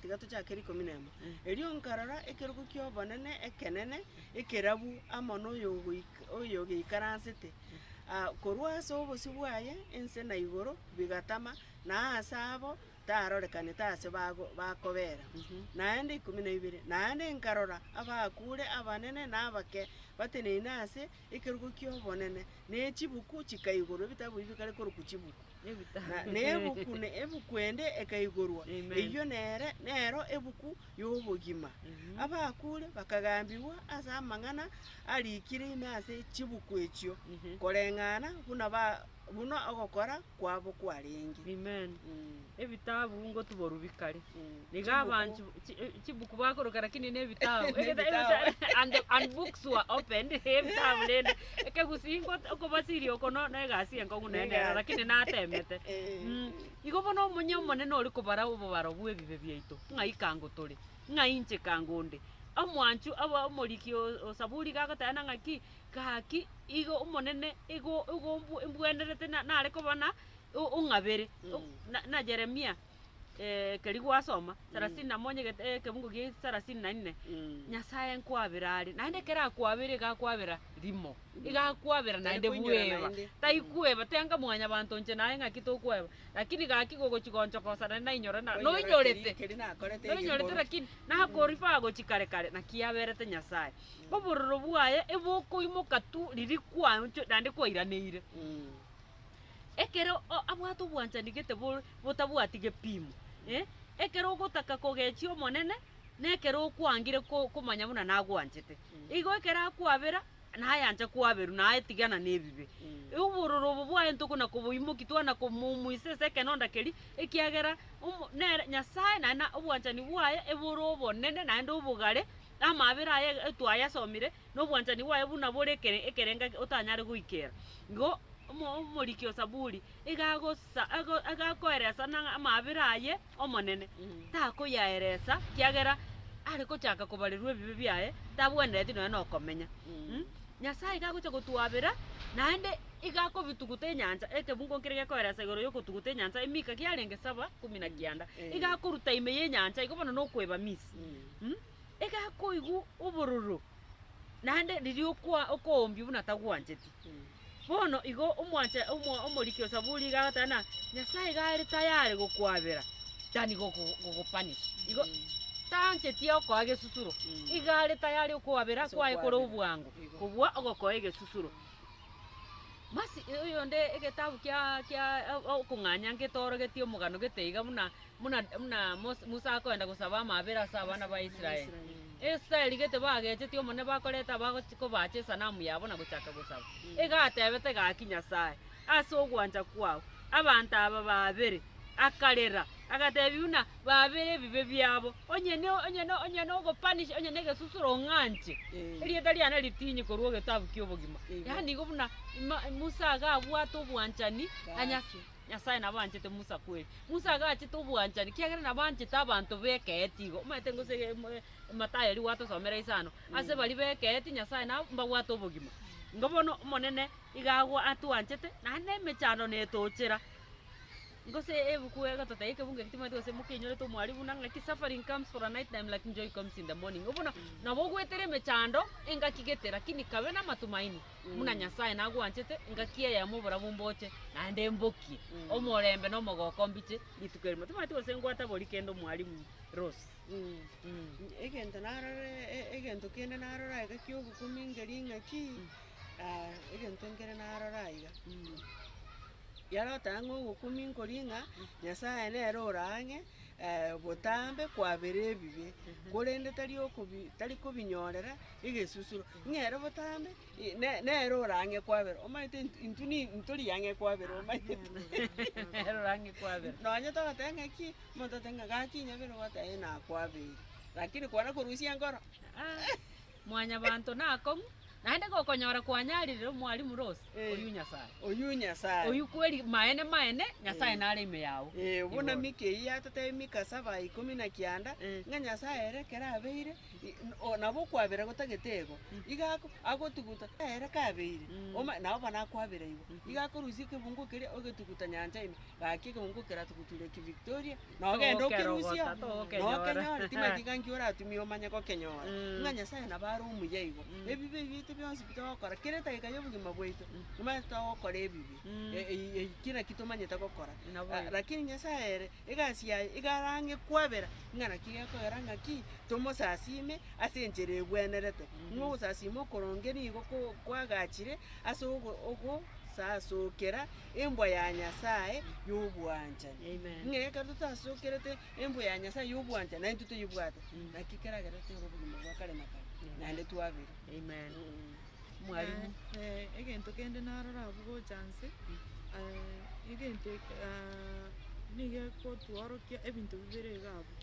C: tiga tochake rikomi na emo. Erio nkarora ekerogo ki'obonene ekenene ekerabu amo noyogoika oyogeikaransete. Korwa ase obosio bwaye ense na igoro bigatama, na aase abo tarorekanete aase bago bakobera. Naende ikomi na ibere, naende nkarora abakure abanene na abake bateneine ase ekerogo ki'obonene, ne chibuku chikaigorwa, ebitabu ebi bikare korokwa chibuku. Na na ebuku ne ebuku ende ekaigorwa,
A: Amen.
C: eyio nere nero ebuku y'obogima. Abakure bakagambigwa ase amang'ana arikire ime ase chibuku echio, koreng'ana buna ba buna ogokora kwabo kwarenge.
A: Amen.
C: Mm.
A: Ebitabu ngotuborwa bikare.
C: Mm.
A: Niga
C: Chibuku.
A: abanchu chi- eh, chibuku bakoroka lakini na ebitabu.
C: Nebitabu.
A: And, the- and books were opened ebitabu rende ekegusii ngo okobasiria oko no na egasi enkong'u naende ero
C: Negasi.
A: lakini natemete.
C: Eh.
A: Mm, igo bono omonye omonene ore kobara obobaro bwa ebibe biaito, ng'ai kango tore, ng'ai inche kango onde. Omwanchu aba omoriki o- o Saburi iga agoteba ng'a ng'aki, gaki igo omonene igo igo mbwe mbwenerete na nare koba na ong'abere. Na na Jeremia keria gwasoma, sarasini na monya egete ekebungo gia sarasini na nne, Nyasaye nkwabera are, naende ekero akwabera iga akwabera rimo, iga akwabera naende
C: Tari koinyora
A: bweba,
C: naende.
A: taikweba tenga mwanyabanto inche naye ng'aki tokweba, lakini gaki gogochi gonchokosa naende nainyora na
C: Koinyora
A: noinyorete,
C: keri- keri nakorete
A: noinyorete
C: egekoro.
A: lakini nakorifaa gochia kare kare, naki aberete Nyasaye. Obororo bwaye ebokoimoka tu riria kwaoncho naende kwairaneire. Ekero abwate obwanchani gete botabwati gepimo, ekero ogotaka kogechia Omonene, na ekero okwangire komanya buna nagwanchete. Igo ekero akwabera, nayancha kwaberwa, naye tigana na ebibe. Obororo obo bwaye ntokona koboimokia twana komomuisa ase ekenonda keria, ekiagera omo nere Nyasaye naende na obwanchani bwaye ebore obonene naende obogare, na amaabera aye etwayasomire, na obwanchani bwaye buna bore ekere ekerenga otanyare goikera. Igo omo omoriki o Saburi iga agosa ago iga akoeresa nang'a amaabera aye Omonene, takoyaeresa kiagera are gochaka kobarerwa ebibe biaye, tabwenereti nonya na okomenya mh. Nyasaye iga agocha gotwabera, naende iga akobituguta enyancha, ekebungo nkere gekoeresa igoro ya okotuguta enyancha emika kiarenge saba kumi na kianda, iga akoruta ime ya enyancha igo bono na okoeba misi mh. Iga akoigwa obororo, naende riria okwa okoombia buna tagwancheti. Bono igo omwancha omo omoriki o Saburi iga agoteba ng'a Nyasaye iga are tayari gokwabera than goko gokopunish. Igo. Taancheti okoa egesusuro, iga are tayari okoabera
C: Ase
A: kwaye kore
C: okoabera.
A: obwango
C: Igo.
A: kobua ogokoa egesusuro. Masi oyonde egetabu kia kia okong'anya ngetorogetie omogano gete iga buna buna buna Mos Musa akoenda gosaba amabera ase abana ba Israel. Israel gete bagechetie Omonene bakoreta bagochi kobacha esanamu yabo na gochaka gosaba. Iga atebete gaki Nyasaye, ase ogwancha kwao, abanto aba babere, akarera, agatebia buna babere ebibe biabo, onye ne onye ne onye na ogopanish onye na egesusuro ong'anche, erieta riane ritinyi korwa egetabu kia obogima. Yaani igo buna ma Musa iga abwate obwanchani na Nya- Nyasaye nabo anchete Musa kweri. Musa iga achete obwanchani kiagera nabo anchete abanto bekeeti igo, omanyete gose Mathayo riria gwatosomera isano, ase baria bekeeti Nyasaye nabo mbabwate obogima. Igo bono omonene iga agwa atwanchete, naende emechando netochera. Gose ebuku egototebia ekebungo eke timanyeti gose mokenyorete omwarimu buna ng'aki suffering comes for a night time lakini joy comes in the morning. Bono nabo ogwetera emechando engaki gete lakini kabe na amatumaini buna Nyasaye nagwanchete engaki eyemo oborabu mboche naende mbokie, omorembe na omogoko mbiche rituko erimo. Timanyeti gose ngwatabori kende omwarimu Rose.
C: Egento narora egento kende narora iga kia obokumia nkeri ng'aki, egento nkere narora iga. Yaroteba ng'a ogokumia nkori ng'a Nyasaye nere ore ang'e botambe kwabera ebibe, korende tari okobi tari kobinyorera egesusuro, ng'a ere botambe ne- nere ore ang'e kwabera, omanyete int intwe ni ntori ang'e kwabera omanyete.
A: Nere ore ang'e kwabera.
C: Nonye togoteba ng'aki, omonto oteba ng'a gaki inyabere ogoteba eh nakwabeire, lakini kwana korusia enkoro.
A: Ah, mwanyabanto nakong'u, naende gokonyora kwanyarire omwalimu Rose,
C: Eh.
A: oyio Nyasaye.
C: Oyio Nyasaye.
A: Oyio kweri maene maene, Nyasaye nare ime yao.
C: Eh, buna
A: Igoro.
C: Mika eyio yatotebia Mika saba ikomi na kianda,
A: Eh.
C: ng'a Nyasaye ere ekero abeire, i- o nabo okwabera gotagete igo, iga ako agotuguta ere kabeire, oma nabo bono akwabera igo, iga akorusia ekebungo keria ogetuguta nyancha ime, Gaki ekeungo keratuguture ki Victoria, nogende okerusie oo,
A: Togokerogota, togokenyora.
C: nokenyore, timanyeti ng'a nki oratumie omanye gokenyora.
A: Mm.
C: Ng'a Nyasaye nabo are omuya igo,
A: Mm.
C: ebibe ebi biaito bionsi pi togokora, kera edageka ya obogima bwaito, omanyete togokora ebibe,
A: Mm.
C: e- ei ei kera ki tomanyete gokora.
A: Nabo
C: Ah,
A: igo.
C: Lakini Nyasaye ere, egasi yaye iga arang'e kwabera, ng'a naki gekogera ng'aki, tomosasime ase enchera ebwenerete. Ng'a ogosasima okoronge nigo ko kwagachire ase ogo ogo sasokera embwa ya Nyasae y'obwanchani.
A: Amen.
C: Ng'a ekero totasokerete embwa ya Nyasae y'obwanchani, naintwe toyebwate, naki keragere tore obogima bwa kare na kare, naende twabere.
A: Amen. Mwalimu.
B: Eh, egento kende narora abwo gocha nse, egento eke nigo egotworokia ebinto bibere iga abwo,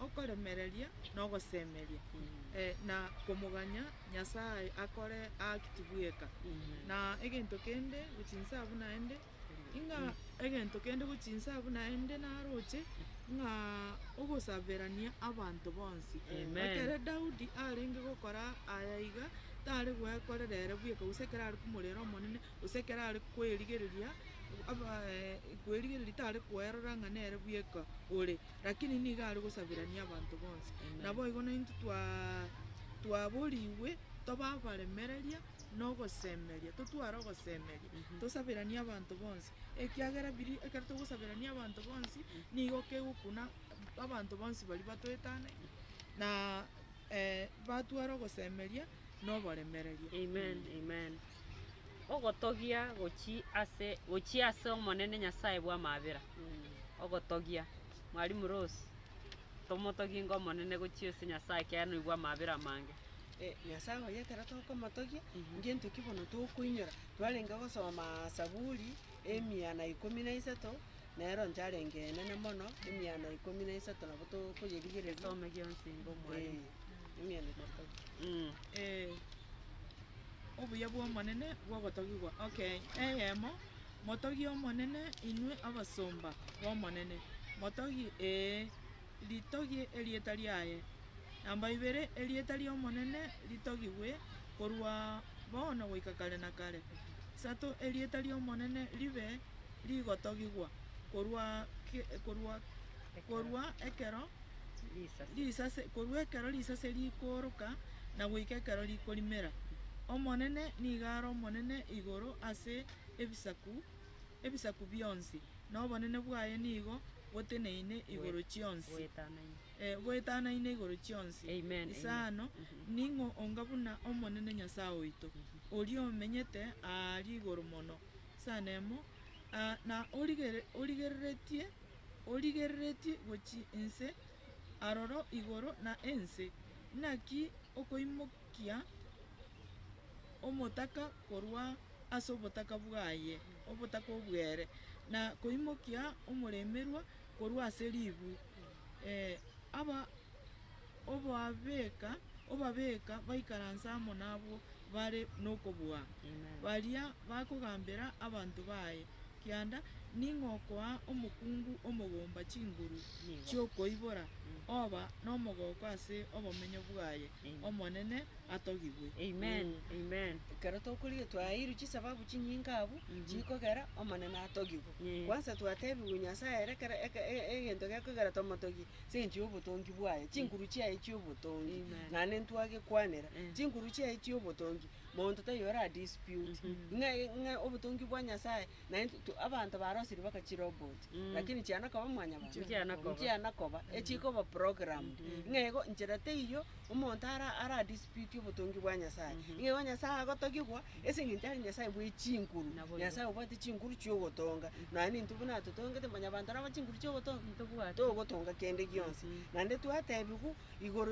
B: okoremereria na ogosemeria, na komoganya Nyasaye akore act bweka. Na egento kende gochia inse abwo naende, ing'a egento kende gochia inse abwo naende naroche, ng'a ogosaberania abanto bonsi.
A: Amen.
B: Ekere Daudi arenge gokora aya iga, tare gwekorera ere bweka gose ekero are komorera Omonene, gose ekero are koerigereria aba koerigereria tare koerora ng'a nere bweka ore, lakini nigo are gosaberania abanto bonsi. Naboigo naintwe twaa twaborigwe tobe abaremereria na ogosemeria, totware ogosemeria, tosaberanie abanto bonsi, ekiagera biria ekero togosaberania abanto bonsi, nigo kegokuna abanto bonsi baria batoetanaine, na batware ogosemeria na oboremereria.
A: Amen, amen. Ogotogia gochia ase gochia ase Omonene Nyasaye bw'amabera, ogotogia. Mwalimu Rose, tomotogie inga Omonene gochia ase Nyasaye ekiagera noigwe amabera amange.
C: Nyasaye oye ekero tokomotogia, ngento ki bono tokoinyora, twarenge gosoma Saburi, emia na ikomi na isato, nero ncharenge enene mono, emia na ikomi na isato nabo tokoyerigereria.
A: Some gionsi inga omwalimu.
C: Emia na ikomi.
B: Obuya bw'Omonene bw'ogotogigwa. Okay, eyemo, motogie Omonene inwe abasomba b'Omonene, motogie, ee, ritogie erieta riaye. Namba ibere, erieta ri'Omonene ritogigwe korwa bono goika kare na kare. Isato, erieta ri'Omonene ribe rigotogigwa korwa ke korwa korwa ekero risase korwa ekero risase rikooroka na goika ekero rikorimera. Omonene nigo are omonene igoro ase ebisaku ebisaku bionsi, na obonene bwaye nigo. boteneine igoro chionsi.
A: Goetanaine.
B: Eh, boetanaine igoro chionsi.
A: Amen, amen.
B: Isano, ning'o onga buna Omonene Nyasae oito, oria omenyete aaria igoro mono. Isano emo, ah, na origere origereretie origereretie gochia inse aroro igoro na ense, naki okoimokia omotaka korwa ase obotaka bwaye, obotaka obwere, na koimokia omoremerwa korwa ase ribu, eh, aba obabeka obabeka baikaranse amo nabwo bare nokobua,
A: Amen.
B: baria bakogambera abanto baye. Kianda, ning'o okoa omokungu omogomba chinguru
A: Nigo.
B: chiokoibora, oba nomogoko ase obomenyo bwaye,
A: Amen.
B: Omonene atogigwe.
A: Amen. Amen.
C: Ekero tokorigia twaeirwe chisababu chinyinga abwo, chikogera omonene atogigwe.
A: Yeah.
C: Kwanza twatebiwe Nyasaye ere ekero eke e- egento gekogera tomotogie, ase eng'encho ya obotongi bwaye, chinguru chiaye chia obotongi,
A: Amen.
C: naende ntwagekwanera,
A: Eh.
C: chinguru chiaye chia obotongi, monto taiyo ora dispute, ng'a ng'a obotongi bwa Nyasaye, naende to abanto barosirie mpaka chirobot, lakini chiana koba mwanyabanto,
A: Nchiana koba.
C: nchiana koba, echikoba programmed, ng'a igo nchera teiyo, omonto ara ara dispute obotongi bwa Nyasaye, ng'a igo Nyasaye agotogigwa, ase eng'encho are Nyasaye bwe chinguru,
A: Naboigo.
C: Nyasaye obwate chinguru chia ogotonga, nonya intwe buna atotongete mwanyabanto nabo chinguru chia ogotonga,
A: Ntobwati.
C: togotonga kende gionsi. Naende twatebiwu, igoro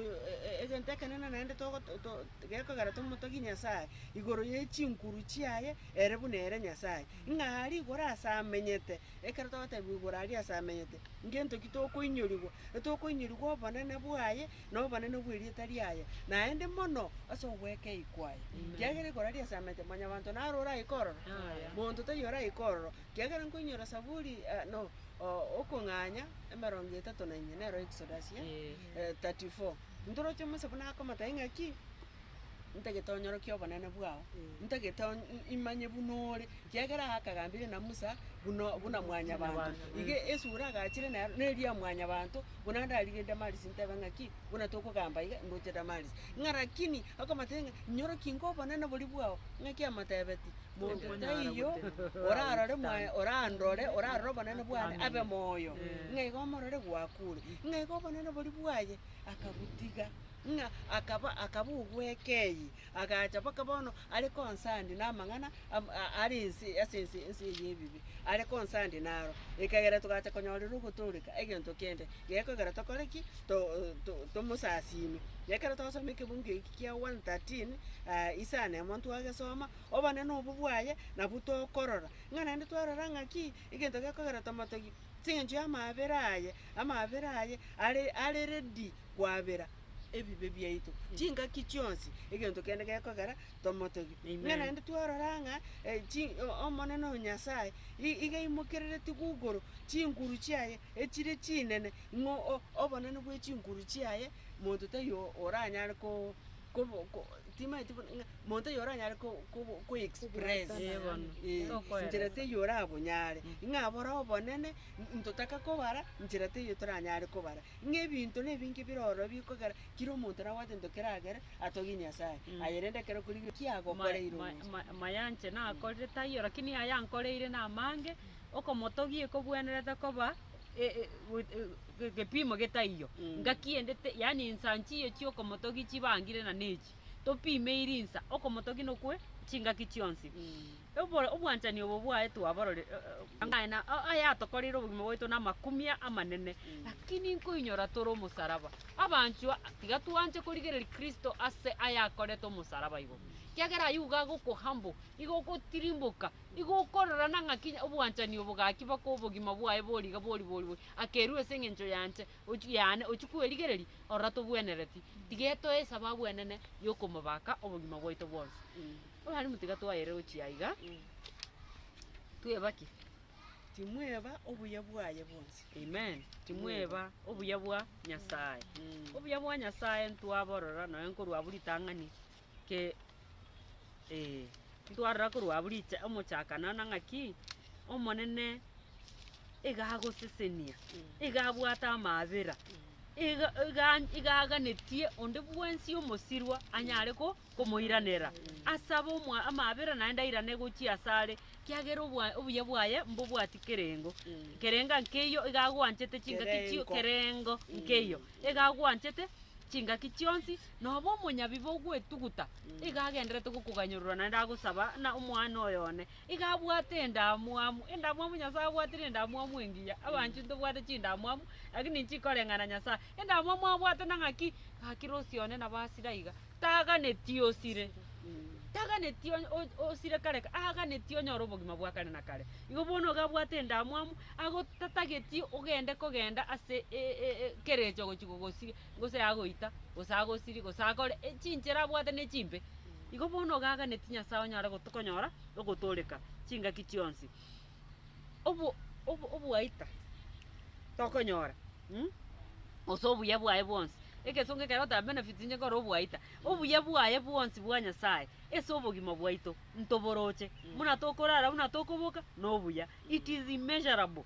C: egento ekenene naende togo to gekogera tomotogie Nyasaye, igoro ya echinguru chiaye, ere buna ere Nyasaye, ng'a aria igoro ase amenyete, ekero togotebiwa igoro aria ase amenyete, ngento ki tokoinyorigwa, etokoinyorigwa obonene bwaye, na obonene bwa erieta riaye, naende mono, ase ogwekei kwaye. Kiagera igoro aria ase amenyete, mwanyabanto naro oraike ororo,
A: Yaya.
C: monto taiyo oraike ororo, kiagera nkoinyora saburi no okong'anya emerongo etato na inye nero Exodus eh,
A: Eh.
C: 34. Ntoroche Musa buna akomotebia ng'aki, ntagete onyorokie obonene bwao, ntagete on- imanye buna ore, kiagera akagambire na Musa, buna buna mwanyabanto. Iga esura agachire nero, na eria mwanyabanto, buna ndarigie Damaris ntebe ng'aki, buna tokogamba iga, ndoche Damaris. Ng'a rakini, akomotebia ng'a nyorokia inga obonene boria bwao, ng'aki amotebeti, monto
B: Tokonyara
C: taiyo,
B: goteba.
C: orarore mwa orandore, orarore obonene bwane abe moyo,
A: Eh.
C: ng'a igo omorore gwakure, ng'a igo obonene boria bwaye, akabotiga, ng'a akaba akaba ogwekei, agacha mpaka bono are concerned na amang'ana am- a- are ense ase ense ense eye ya ebibe, are concerned naro, ekagera togacha konyorera ogotoreka egento kende, gekogera tokore ki? To- to- tomosasime. Ekero twasoma ekebungo eki kia 1:13 isano emo ntwagesoma, obonene obwo bwaye, nabwo tokorora, ng'a naende twarora ng'aki, egento gekogera tomotogie, ase eng'encho ya amaabera aye, amaabera aye, are are ready kwabera ebibe biaito, chingaki chionsi, egento kende gekogera tomotogie.
A: Amen.
C: Ng'a naende twarora ng'a chi omonene o Nyasaye, i- iga aimokerereti gugoro, chinguru chiaye echire chinene, ng'o o- obonene bwa echinguru chiaye, monto taiyo oranyare ko kobo ko timaeti buna ng'a monto taiyo oranyare ko kobo ko express.
A: Eh, bono.
C: Eh,
A: Tokoeresa.
C: nchera teiyo orabonyare, ng'a bore obonene, ntotaka kobara, nchera teiyo toranyare kobara. Ng'a ebinto na ebinge bire ororo bikogera, kera omonto nabwate egento keragere atogie Nyasaye. Aye rende ekero okorigia ki agokoreire omonto.
A: Mayanche nakorire taiyo lakini aya ankoreire namange, okomotogia ekobwenerete koba gepimo getaiyo. Ngaki ende te yaani insa nchiyo chia okomotogia chibangire na nechi, topimeiri insa, okomotogia nokwe chingaki chionsi. Obo obwanchani obo bwaye twabororire na ayatokoreire obogima bwaito na amakumia amanene, lakini nkoinyora tore omosaraba. Abanchwa, tiga twanche korigereria Kristo ase ayakorete omosaraba igo. Ekiagera aywo iga agoko humble, igo ogotirimboka, igo okorora na ng'aki obwanchani obo gaki baka obogima bwaye bori iga bori bori bori, akerua ase eng'encho yanche ochi yane ochia kwerigereria, ororo tobwenereti. Tiga etoe esababu enene ya okomobaka obogima bwaito bwonsi. Abarimu tiga twaere gochia aiga, tweba ki?
C: Timweba obuya bwaye bwonsi.
A: Amen, timweba obuya bwa Nyasaye. Obuya bwa Nyasaye ntwaborora nonya nkorwa abwo ritang'ani ke eh, ntwarora korwa abwo richa omochakano na ng'aki, Omonene iga agosesenia, iga abwate amaabera. Iga iga iga aganetie onde bwensi omosirwa anyare ko komoiranera, asabe omwa amaabera naende airane gochia asare, kiagera obwa obuya bwaye mbobwati kerengo. Kerenga nkeiyo iga agwanchete chingaki chio
C: Kerengo.
A: kerengo nkeiyo, iga agwanchete chingaki chionsi, noba omonyabibe ogwetuguta, iga agenderete gokoganyorora naende agosaba ng'a omwana oyo one, iga abwate endamwamu, endamwamu Nyasae abwatire endamwamu engiya, abanchwa ntobwate chindamwamu, lakini nchikoreng'ana Nyasae. Endamwamu abwate na ng'aki, gaki rosie one nabo asire aiga, taganeti osire, taganeti onye o- osire kare aganeti onyore obogima bwa kare na kare. Igo bono iga abwate endamwamu, agotatageti ogende kogenda ase e- e- ekerecha ogochi gogosiria, gose agoita, gose agosirie, gose akore, chinchera abwate na echimbe. Igo bono iga aganeti Nyasae onyare gotokonyora ogotooreka chingaki chionsi. Obo obo oboaita tokonyora gose obuya bwaye bwonsi, egesongo ekero ogoteba benefits inche nkorora oboaita, obuya bwaye bwonsi bwa Nyasaye ase obogima bwaito ntoboroche, buna tokorara buna tokoboka na obuya, it is immeasurable.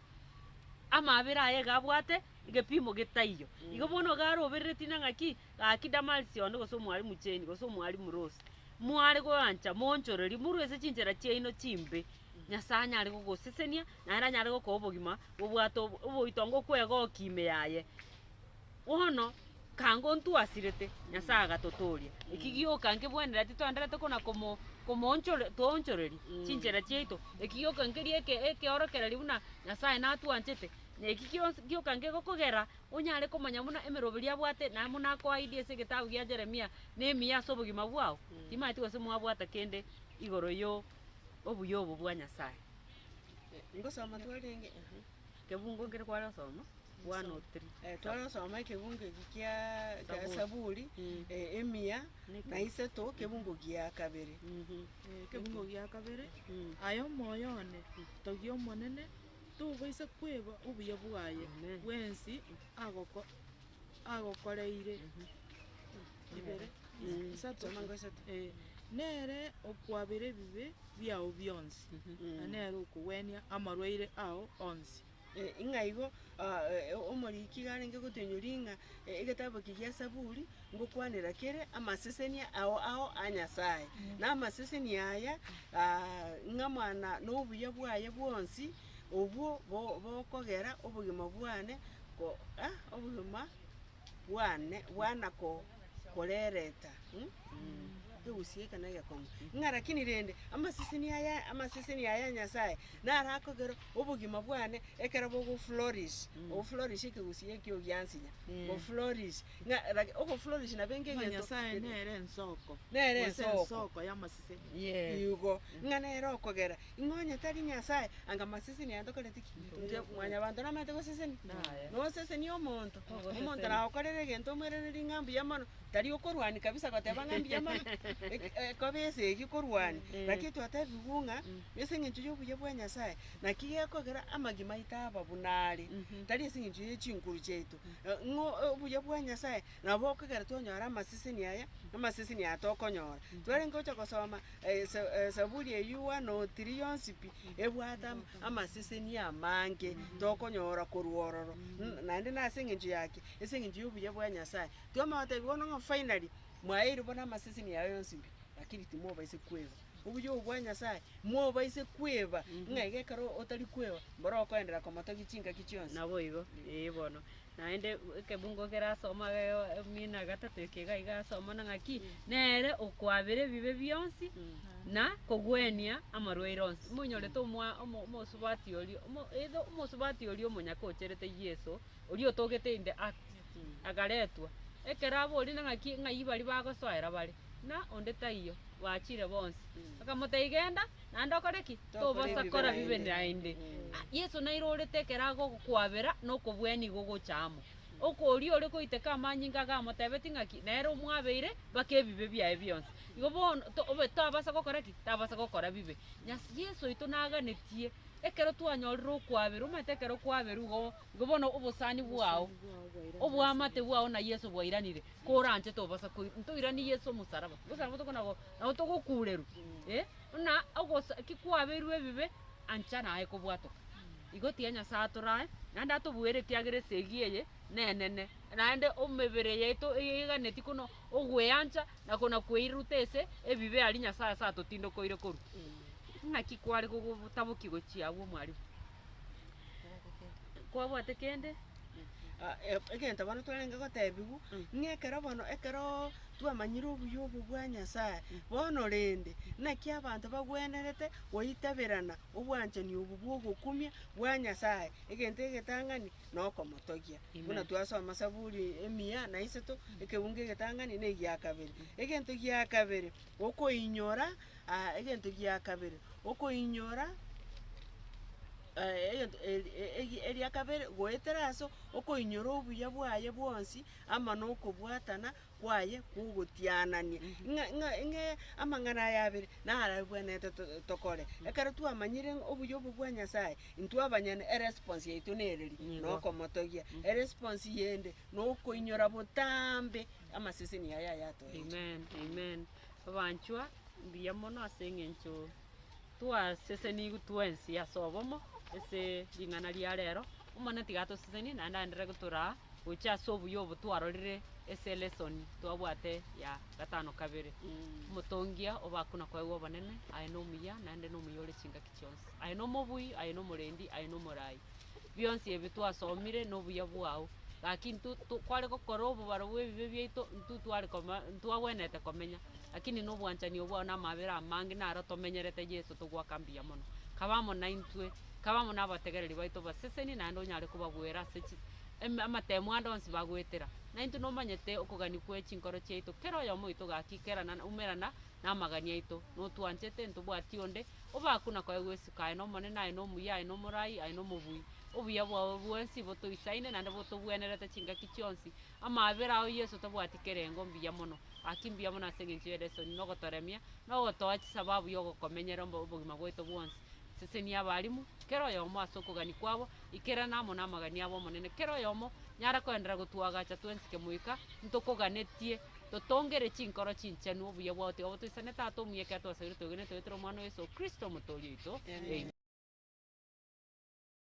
A: Amabera aye iga abwate egepimo getaiyo. Igo bono iga aroberereti na ng'aki, gaki Damaris one gose omwalimu Jane gose omwalimu Rose, mware goancha moonchorerie morwe ase chinchera chiaino chimbe, Nyasaye anyare gogosesenia, naende anyare gokoa obogima bobwate obo oboitongo okwegokia ime yaye. Bono, kango ntwasirete, Nyasaye agatotoria, eki gioka nkebwenereti toenderete kona komo komoonchore toonchoreria chinchera chiaito, eki gioka nkeria eke ekeorokererio buna Nyasaye natwanchete, na eki gionsi gioka nkegokogera onyare komanya buna emeroberi abwate naye buna akoaidie ase egetabu gia Jeremia na emiya ase obogima bwao, timanyeti gose mwabwata kende igoro yo obuya obo bwa Nyasaye.
C: Ngosoma twarenge
A: Kebungo nkere kware gosoma, 103.
C: Twarosoma ekebungo eki kia kia
A: Saburi.
C: Saburi, emia na isato kebungo gia kabere.
B: Ekebungo gia kabere, Aye omoyo one, togia Omonene, tobaisa kweba obuya bwaye
A: Amen.
B: bwensi agoko agokoreire. Ibere, isato.
C: Soma ngo isato.
B: Nere okwabera ebibe biao bionsi, na nere okogwenia amarwaire ao onsi.
C: Ng'a igo omoriki iga arenge gotoinyoria ng'a egetabu eke gia Saburi, ngokwanera kere amasesenia ao ao a Nyasaye. Na amasesenia aya ng'a mwana na obuya bwaye bwonsi, obwo bo bokogera obogima bwane ko obogima bwane bwana ko korereta. Kegusie eke na egekong'u. Ng'a lakini rende, amaseseni aya amaseseni aya a Nyasaye, naro akogera obogima bwane ekero bogo flourish, oflourish ekegusii ekio giansinya, go flourish, ng'a laki ogo flourish nabo enga
B: Ng'a
C: egento
B: Nyasaye nere ensoko,
C: Nere
B: gose
C: ensoko.
B: ensoko y'amaseseni.
A: Yes.
C: Igo, ng'a nere okogera, ing'o onye tari Nyasaye, anga amaseseni aya ntokoreti ki? Inche mwanyabanto namanyete goseseni?
A: Naye.
C: Nosesenie omonto,
A: Ogoseseni.
C: omonto nagokorera egento omoiranerie ng'a mbuya mono, Tari okorwania kabisa goteba ng'a mbuya mono, ekoba esegi korwania, lakini twatebigwe ng'a ase eng'encho ya obuya bwa Nyasaye, naki gekogera amagima aito aba buna are, tari ase eng'encho ya chinguru chiaito. Ng'o obuya bwa Nyasaye nabo bokogera twanyora amaseseni aya, amaseseni aya tokonyora. Twarenge gocha gosoma Saburi eywo 103 yonsi pi, ebwate ama amaseseni amange tokonyora korwa ororo, naende nase eng'encho yaki? Ase eng'encho ya obuya bwa Nyasaye. Twamanya gotebiwa bono ng'a finally, mwaeirwe bono amaseseni aye yonsi pi, lakini timobaisa kweba. Obuya obo bwa Nyasaye, mobaise kweba, ng'a iga ekero otari kweba, mboro okoenderera komotogia chingaki chionsi.
A: Naboigo, ee bono. Naende ekebungo kerasoma emina gatato eke iga iga asoma na ng'aki, nere okwabera ebibe bionsi, na kogwenia amarwaire onsi. Monyorete omwa omo omosubati oria omo either omosubati oria omonyaka ocherete Yeso, oria otogete in the act. Akaretwa. Ekero aboria ng'aki ng'ai baria bagosoera bare, na onde taiyo, bachire bonsi. Akamotebia, Genda, naende okore ki? Tobosa kora bibe naende. Ah, Yeso nairorete ekero agokwabera na okobwenia igo gocha amo. Oko oria ore goiteka amanyinga agamotebetie ng'aki, nere omwabeire mpaka ebibe biaye bionsi. Igo bono to obe tabasa gokora ki? Tabasa gokora bibe. Nyas Yeso oito naganetie, ekero twanyorire okwaberwa, omanyete ekero kwaberwa igo. Igo bono obosani bwao, oboamate bwao na Yeso bwairanire, koranche tobasa koi ntoiranie Yeso omosaraba, gose nabo tokona go nabo togokurerwa eh, buna ogosa ki kwabeirwe ebibe, ancha naye kobwatoka. Igo tiga Nyasaye atorae. Naende atobuere ekiagera esegi eye nenene, naende omebere yaito eyeganeti kono ogweancha na kona kweiruta ase ebibe aria Nyasaye ase atotindokoire korwa. Ng'aki kware gogotabokia gochia abwo omwalimu? Kwabwate kende?
C: Ah, egento bono twarenge gotebiwa, ng'a ekero bono ekeroo twamanyire obuya obo bwa Nyasaye, bono rende, naki abanto bagwenerete goitaberana obwanchani obo bwa ogokumia bwa Nyasaye, egento egetang'ani na okomotogia. Buna
A: Amen.
C: twasoma Saburi emiya na isato, ekebungo egetang'ani na egia kabere. Egento gia kabere, okoinyora egento gia kabere, okoinyora egento eri egi eria kabere goetera ase okoinyora obuya bwaye bwonsi, amo na okobwatana kwaye kwogotianania. Ng'a ng'a ng'e amang'ana aya abere, naro abwenerete to- tokore. Ekero twamanyire ng'a obuya obo bwa Nyasaye, intwe abanyene eresponse yaito nereri,
A: Nigo.
C: nokomotogia. Eresponse yende, nokoinyora botambe amaseseni aya ayatoeire.
A: Amen, amen. Abanchwa, mbuya mono ase eng'encho twasesenigwe twensi ase obomo, ase ring'ana ria rero. Omonene tiga atosesenie naende aenderere gotoraa gocha ase obuya obo twarorire ase elesson twabwate ya gatano kabere. Omotongia obakwe na koegwa obonene, aye nomuya naende nomuya ore chingaki chionsi. Aye nomobui, aye nomorendi, aye nomorai. Bionsi ebi twasomire nobuya bwao. Gaki intwe to kware gokora obobaro bwa ebibe biaito, intwe tware koma ntwagwenerete komenya, lakini na obwanchani obwo bwao na amabera amange naro tomenyerete Yeso togoaka mbuya mono. Kaba amo naintwe, kaba amo na abategereri baito obaseseni naende onyare kobabuera ase chi eme amatemo ande onsi bagoetera. Naintwe nomanyete okogania kwe chinkoro chiaito, kera oyomo oito gaki kerana umerana na amagani aito, notwanchete ntobwati onde, obakwe na koegwa esiko aye nomonene aye nomuya aye nomorai aye nomobui. Obuya bwao bwensi botoisaine naende botobwenerete chingaki chionsi. Amaabera ao Yeso tabwati kerengo mbuya mono. Gaki mbuya mono ase engencho y'elesoni na ogotoremia, na ogotoa chisababu y'ogokomenyera obogima bwaito bwonsi. Sesenia abalimu, kera oyomo ase okogania kwabo, ikerana amo namagani abo Omonene, kera oyomo nyara koenderera gotwagacha twensi kemoika, ntokoganetie, totongere chinkoro chinchenu obuya bwao tiga botoisane Tata omuya ekero twasabire twegenete goetera Omwana o Yeso Kristo Omotoori oito. Amen.